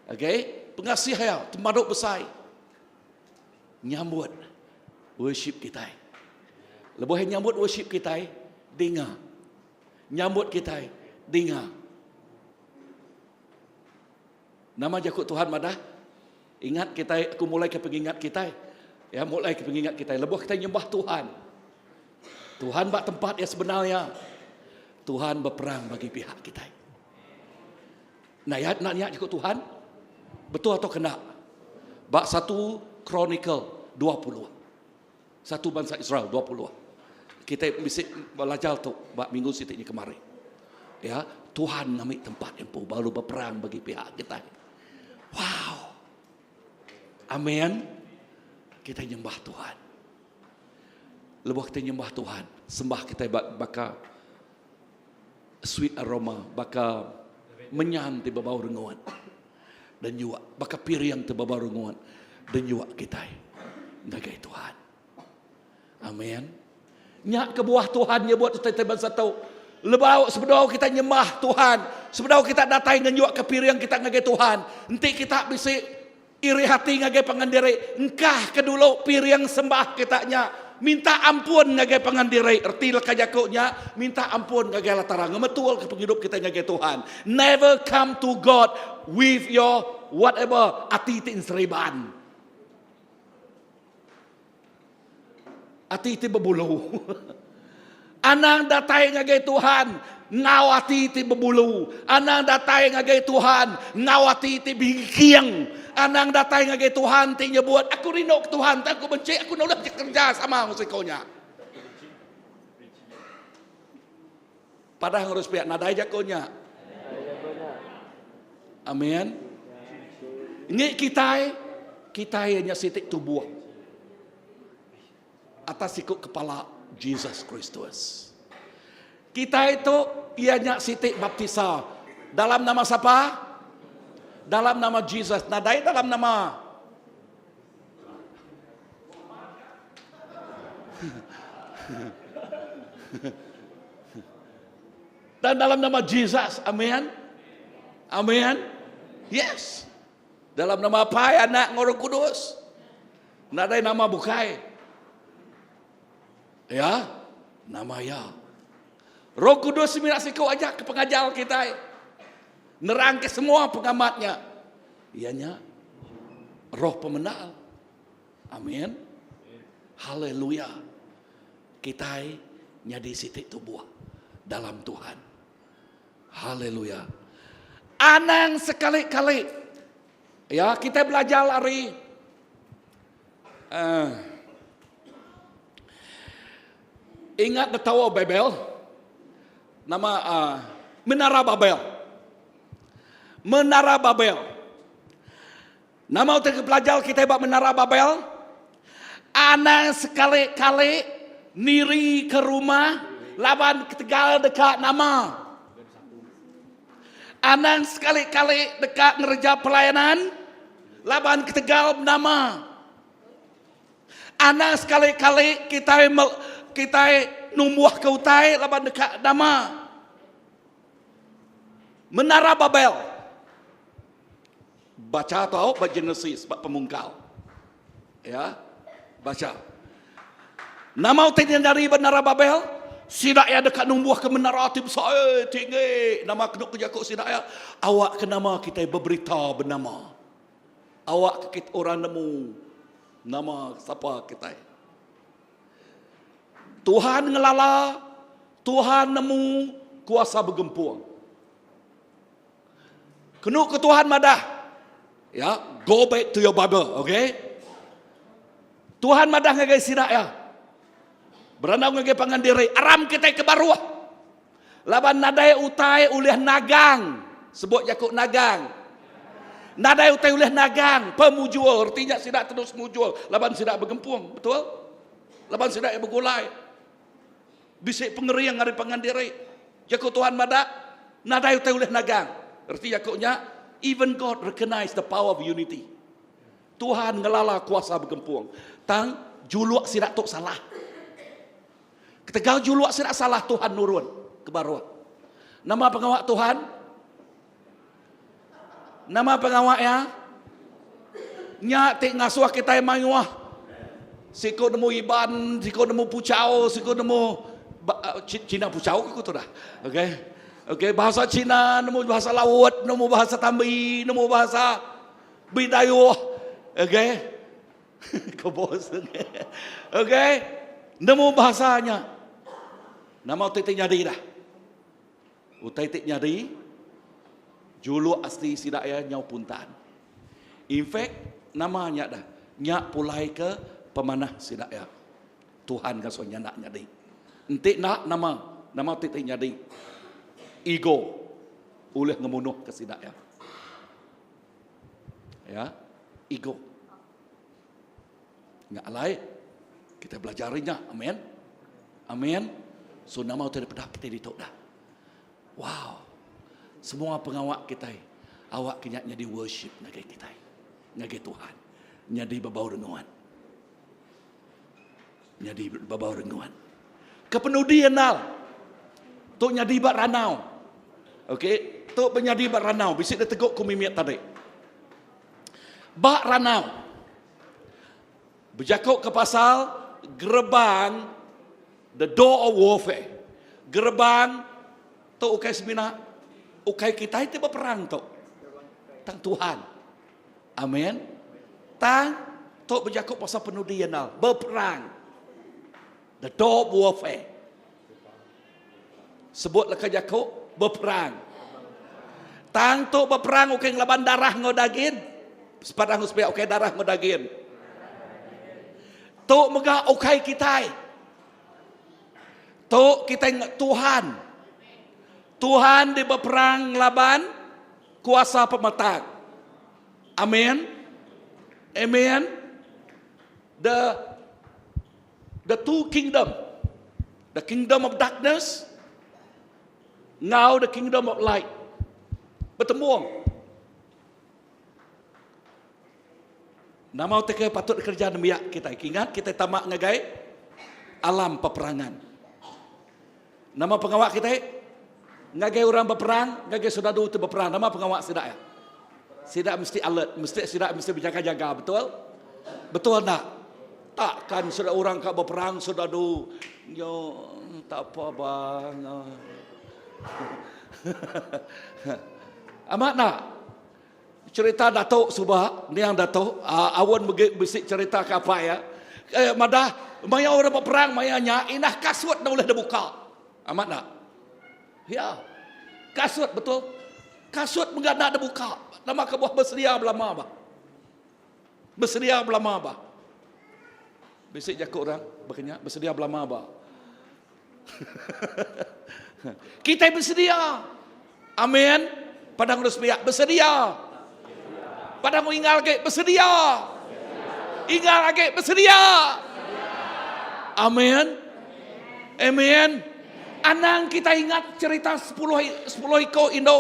Okay, pengasih iya temadu besai. Nyambut worship kitai. Lebuh iya nyambut worship kitai, dinga. Nyambut kitai, dinga. Nama jaku Tuhan madah? Ingat kitai, aku mulai ke pengingat kitai. Ya, mulai ke pengingat kitai. Lebuh kitai nyembah Tuhan. Tuhan ba tempat ya sebenarnya. Tuhan berperang bagi pihak kitai. Nah, ya, nak niat jaku Tuhan? Betul atau kena? Ba satu Chronicle 20. Satu bansa Israel 20. Kita bisi belajar tu ba minggu siti ni kemari. Ya, Tuhan ngambi tempat empu baru berperang bagi pihak kita. Wow. Amin. Kita nyembah Tuhan. Lebuh kita nyembah Tuhan, sembah kita baka sweet aroma, baka menyan ti bebau rengut. Dan nyuak baka piring ti bebau rengut dan nyuak kitai ngagai Tuhan. Amin. Nya kebuah Tuhan nyebut utai ti bansa tu. Lebau sebedau kita nyembah Tuhan, sebedau kita datai ngenyuakka piring kita ngagai Tuhan, enti kita bisi iri hati ngagai pangan diri, engkahka dulu piring sembah kita nya. Minta ampun ngagai pangan diri. Reti leka jaku nya, minta ampun ngagai Allah Taala. Ngemetulka pengidup kita ngagai Tuhan. Never come to God with your whatever ati ti enseriban. Ati ti bebulu. Anang datai ngagai Tuhan enggau ati ti bebulu. Anang datai ngagai Tuhan enggau ati ti bingking. Anang datai ngagai Tuhan ti nyebut, Aku rindu ke Tuhan, tang aku benci, aku enda ulih bekerja sama enggau siko nya. Padah ngurus piak nadai jaku nya. Amin. Ngi kitai, kitai nya siti tubuh. Atas siku kepala Jesus Kristus. Kitai tu iya nya siti baptisa dalam nama sapa? Dalam nama Jesus. Nadai dalam nama Dan dalam nama Jesus. Amin. Amin. Yes. Dalam nama Apai, Anak, enggau Roh Kudus. Nadai nama bukai. Ya, nama iya. Roh Kudus semina siku aja ke pengajar kitai. Nerang ke semua pengamatnya. Iya nya Roh pemendar. Amin. Haleluya. Kitai nyadi siti tubuh dalam Tuhan. Haleluya. Anang sekali-kali ya kitai belajar ari uh, ingat the Tower of Babel nama uh, Menara Babel. Menara Babel. Nama utai ke pelajar kitai ba Menara Babel? Anang sekali-kali niri ke rumah laban ketegal deka nama. Anang sekali-kali deka ngereja pelayanan laban ketegal nama. Anang sekali-kali kitai kitai numbuhka utai laban deka nama. Menara Babel. Bacha tu ba Genesis ba pemungkal. Ya. Bacha. Nama utai ti nyadi ba Menara Babel? Sida iya deka numbuhka menara ti besai tinggi. Nama kenu ku jaku sida iya? Awakka nama kitai beberita benama. Awakka kita orang nemu nama sapa kitai. Tuhan ngelala, Tuhan nemu kuasa begempung. Kenu ke Tuhan madah. Ya, go back to your Bible, okay? Tuhan madah ngagai sida ya. Berandau ngagai pangan diri, aram kitai ke baruh. Laban nadai utai ulih nagang. Sebut jaku nagang. Nadai utai ulih nagang pemujur. Reti nya sida terus mujur laban sida begempung, betul? Laban sida iya begulai. Bisi pengering ari pangan diri. Jaku Tuhan madah, nadai utai ulih nagang. Reti jaku nya, even God recognize the power of unity. Tuhan ngelala kuasa begempung. Tang, juluk sida tu salah. Ketegal juluk sida salah Tuhan nurun ke baruh. Nama pengawa Tuhan? Nama pengawa iya? Nya ti ngasuh kitai mayuh siku nemu Iban, siku nemu Puchau, siku nemu Cina Puchau ke ku tu dah. Okey. Okey, bahasa Cina, nemu bahasa Laut, nemu bahasa Tambi, nemu bahasa Bidayuh. Okey. Ko bos. Okey. Nemu bahasa nya. Nama utai ti nyadi dah. Utai ti nyadi juluk asli sida iya nyau puntan. In fact, nama nya dah. Nya pulai ke pemanah sida iya. Tuhan ngasuh nya enda nyadi. Enti enda nama nama utai ti nyadi. Ego ulih ngemunuh ke sida iya. Ya, ego. Nya alai kita belajar nya. Amen. Amen. So nama utai dipeda kita ditu dah. Wow. Semua pengawa kita awak ke nya nyadi worship ngagai kita. Ngagai Tuhan. Nyadi bebau renguan. Nyadi bebau renguan. Kepenudi endal. Tu nyadi ba ranau. Okey, tu menyadi ba ranau bisi diteguk ku mimit tadi. Ba ranau. Bejaku ke pasal gerebang the door of warfare. Gerebang tu ukai semina ukai kitai ti beperang tu. Tang Tuhan. Amen. Tang tu bejaku pasal penudi andal beperang. The door of warfare. Sebut leka jaku beperang. Tang tu beperang ukai ngelaban darah enggau dagin. Sepadang enggau sepiak ukai darah enggau dagin. Tu mega ukai kitai. Tu kitai Tuhan. Tuhan di beperang ngelaban kuasa pemetang. Amin. Amen. The The two kingdom, the kingdom of darkness enggau the kingdom of light betembung. Nama utai ke patut dikereja nembiak kitai? Kingat kitai tama ngagai alam peperangan. Nama pengawa kitai? Ngagai orang beperang, ngagai soldadu ti beperang. Nama pengawa sida ya? Sida mesti alert, mesti sida mesti bejaga-jaga, betul? Betul enda? Takkan sida orang ka beperang soldadu nyo tak apa bang. Amat enda? Cerita Datuk suba, niang Datuk, awan megi bisi cerita ke apai iya. Eh, madah maya orang beperang maya nya indah kasut enda ulih dibuka. Amat enda? Ya. Kasut betul. Kasut mega enda dibuka. Nama kebuah besedia belama bah. Besedia belama bah. Bisi jaku orang baka nya, besedia belama bah. Kitai besedia. Amin. Padang urus piak besedia. Padang ingal agi besedia. Ingal agi besedia. Amin. Amin. Anang kita ingat cerita 10 10 iko indu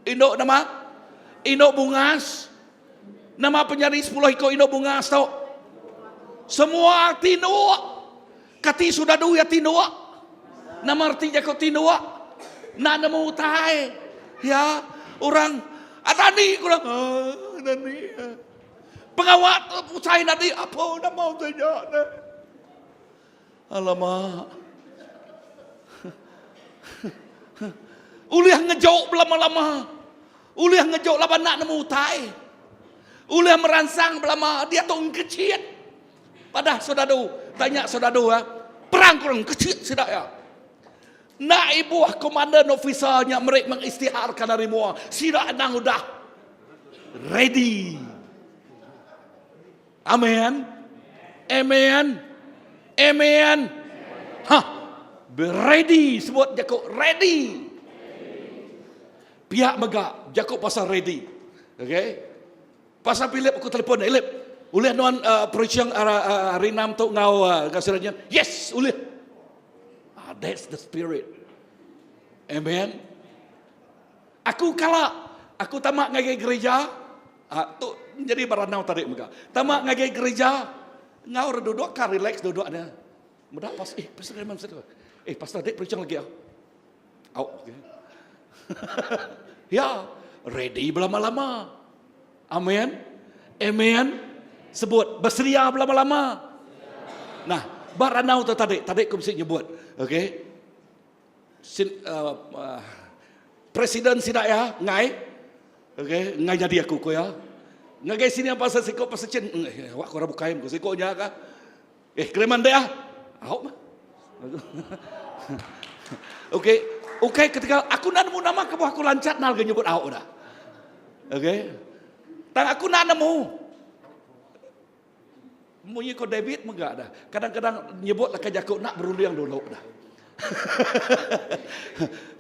indu nama? Indu bungas. Nama penyadi 10 iko indu bungas tu? Semua tinduk. Kati sudah du iya tinduk? Nama reti jaku tinduk? Enda nemu utai. Ya, orang dani ku orang. Ah, dani. Pengawa tu utai nadi apa nama utai nya deh. Alamak. Ulih ngejuk belama-lama. Ulih ngejuk laban enda nemu utai. Ulih meransang belama dia tu engkechit. Padah soldadu, tanya soldadu ah, perang kurang kecil sida ya. Nak ibuh komander officer nya meri mengisytiharkan ari mua, sida endang udah ready. Amen. Amen. Amen. Ha, ready sebut jaku ready. Pia mega jaku pasal ready. Okay. Pasal Philip aku telefon, Philip, ulih nuan uh, preaching uh, uh, hari enam tu ngau uh, ngau siranya? Yes, ulih. Ah, that's the spirit. Amen. Aku kala aku tamak ngagai gereja, ah, tu jadi baranau tadi mega. Tamak ngagai gereja, ngau duduk ka relax duduk dia. Meda pas eh pastor Raymond pastor. Eh pastor dek preaching lagi ah. Au. Okay. ya, ready belama-lama. Amen. Amen. Sebut bersedia belama-lama. Nah, baranau tu tadi, tadi aku mesti nyebut. Okay. Sin, uh, uh, presiden sida ya ngai okay ngai nyadi aku ko ya ngagai sini apa pasal siko pasal chin eh, awak ko bukai ko siko nya ka eh kreman dia au mah okay okay ketika aku nak nemu nama kebuah aku lancat nal ke nyebut au dah okay tang aku nak nemu Munyi ko David mega dah. Kadang-kadang nyebut leka jaku nak berunding dulu dah.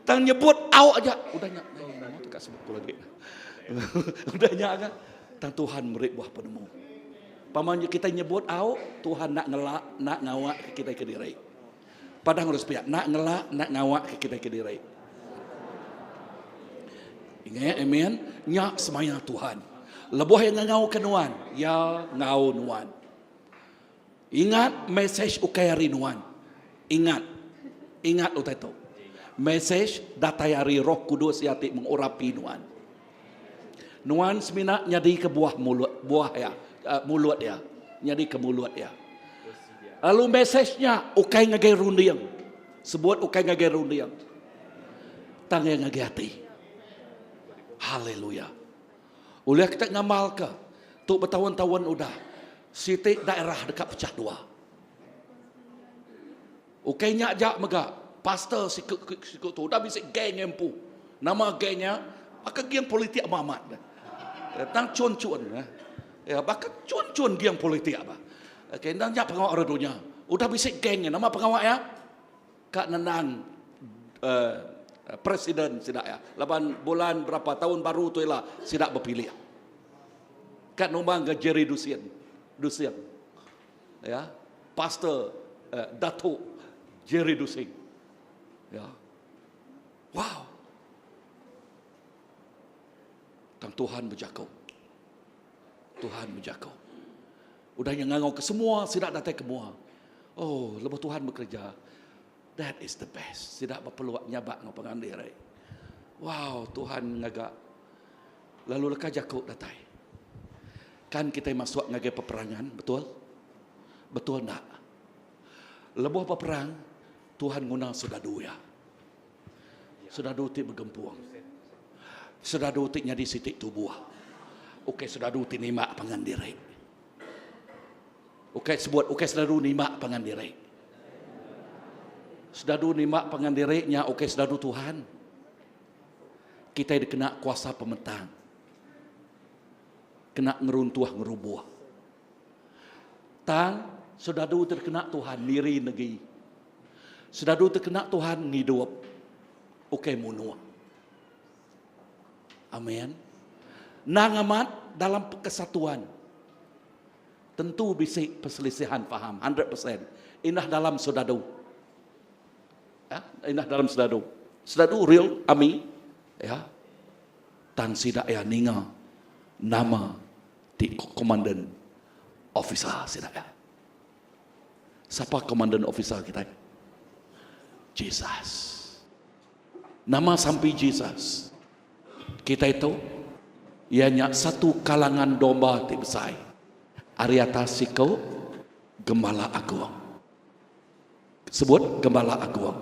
Tang nyebut au aja udah nya. Nama tu ka sebut ku lagi. Udah nya ga. Tang Tuhan meri buah penemu. Pama kita nyebut au, Tuhan nak ngelak, nak ngawak ke kita kediri. Padah ngurus pia, nak ngelak, nak ngawak ke kita kediri. Ingat, amen. Nya semaya Tuhan. Lebuh yang ngangau ke nuan, ya ngau nuan. Ingat mesej ukai ari nuan. Ingat. Ingat utai tu. Mesej datai ari Roh Kudus ya ti mengurapi nuan. Nuan semina nyadi ke buah mulut, buah ya, uh, mulut ya. Nyadi ke mulut ya. Lalu mesej nya ukai ngagai runding. Sebut ukai ngagai runding. Tang iya ngagai ati. Haleluya. Ulih kita ngamalka tu betaun-taun udah siti daerah deka pecah dua. Ukai nya aja mega pastor siku siku tu udah bisi geng empu. Nama geng nya baka geng politik amat amat. Tang chun-chun. Ya baka chun-chun geng politik ba. Okey endang nya pengawa orang dunya. Udah bisi geng nya nama pengawa iya? Ka nenang uh, presiden sida ya. Laban bulan berapa tahun baru tu ila sida bepilih. Ka numbang ke Jerry Dusin. Dusin. Ya. Pastor uh, Datuk Jerry Dusing. Ya. Wow. Tang Tuhan bejaku. Tuhan bejaku. Udah nya ngangau ke semua sida datai ke mua. Oh, lebuh Tuhan bekerja. That is the best. Sida bepeluak nyabak ngau pangan diri. Wow, Tuhan ngaga. Lalu leka jaku datai. Kan kita masuk ngagai peperangan, betul? Betul tak? Lebuh peperang, Tuhan nguna sodadu ya. Sedadu ti begempung. Sedadu ti nyadi siti tubuh. Ukai sedadu ti nimbak pangan diri. Ukai sebut ukai sedadu nimbak pangan diri. Sedadu nimbak pangan diri nya ukai sedadu Tuhan. Kitai dikena kuasa pemetang. Kena ngeruntuh ngerubuh. Tang sedadu ti dikena Tuhan niri negi. Sedadu ti kena Tuhan ngidup, ukai munuh. Amin. Nang amat dalam kesatuan. Tentu bisi perselisihan faham 100%. Indah dalam sedadu. Ya, indah dalam sedadu. Sedadu real ami ya. Tang sida ya ninga nama ti komandan officer sida ya. Sapa komandan officer kitai? Jesus. Nama sampi Jesus. Kitai tu iya nya satu kalangan domba ti besai ari atas siku gembala agung. Sebut gembala agung.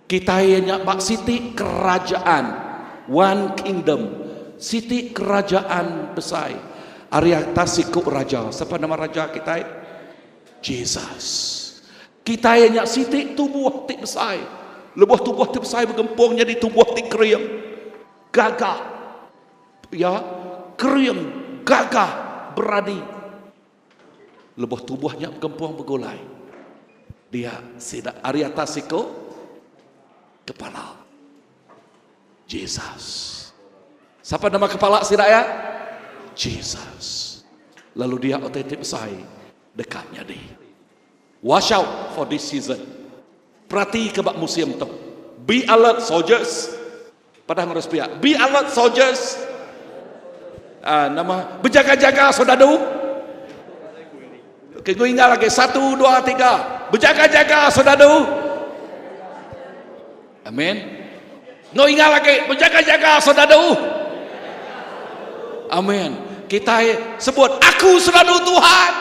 Kitai iya nya ba siti kerajaan, one kingdom, siti kerajaan besai ari atas siku raja. Sapa nama raja kitai? Jesus. Kitai iya nya siti tubuh ti besai. Lebuh tubuh ti besai begempung nyadi tubuh ti kering, gagah. Ya, kering, gagah, berani. Lebuh tubuh nya begempung begulai, dia sida ari atas siku kepala. Jesus. Sapa nama kepala sida ya? Jesus. Lalu dia utai ti besai deka nyadi. Watch out for this season. Perati ke ba musim tu. Be alert soldiers. Padah ngurus pia. Be alert soldiers. Uh, nama berjaga-jaga saudadu. Okey, gue ingat lagi. Satu, dua, tiga. Bejaga-jaga soldadu. Amin. Enggau ingat lagi, bejaga-jaga soldadu. Amin. Kitai sebut, aku soldadu Tuhan.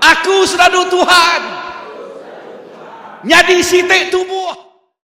Aku soldadu Tuhan. Nyadi siti tubuh.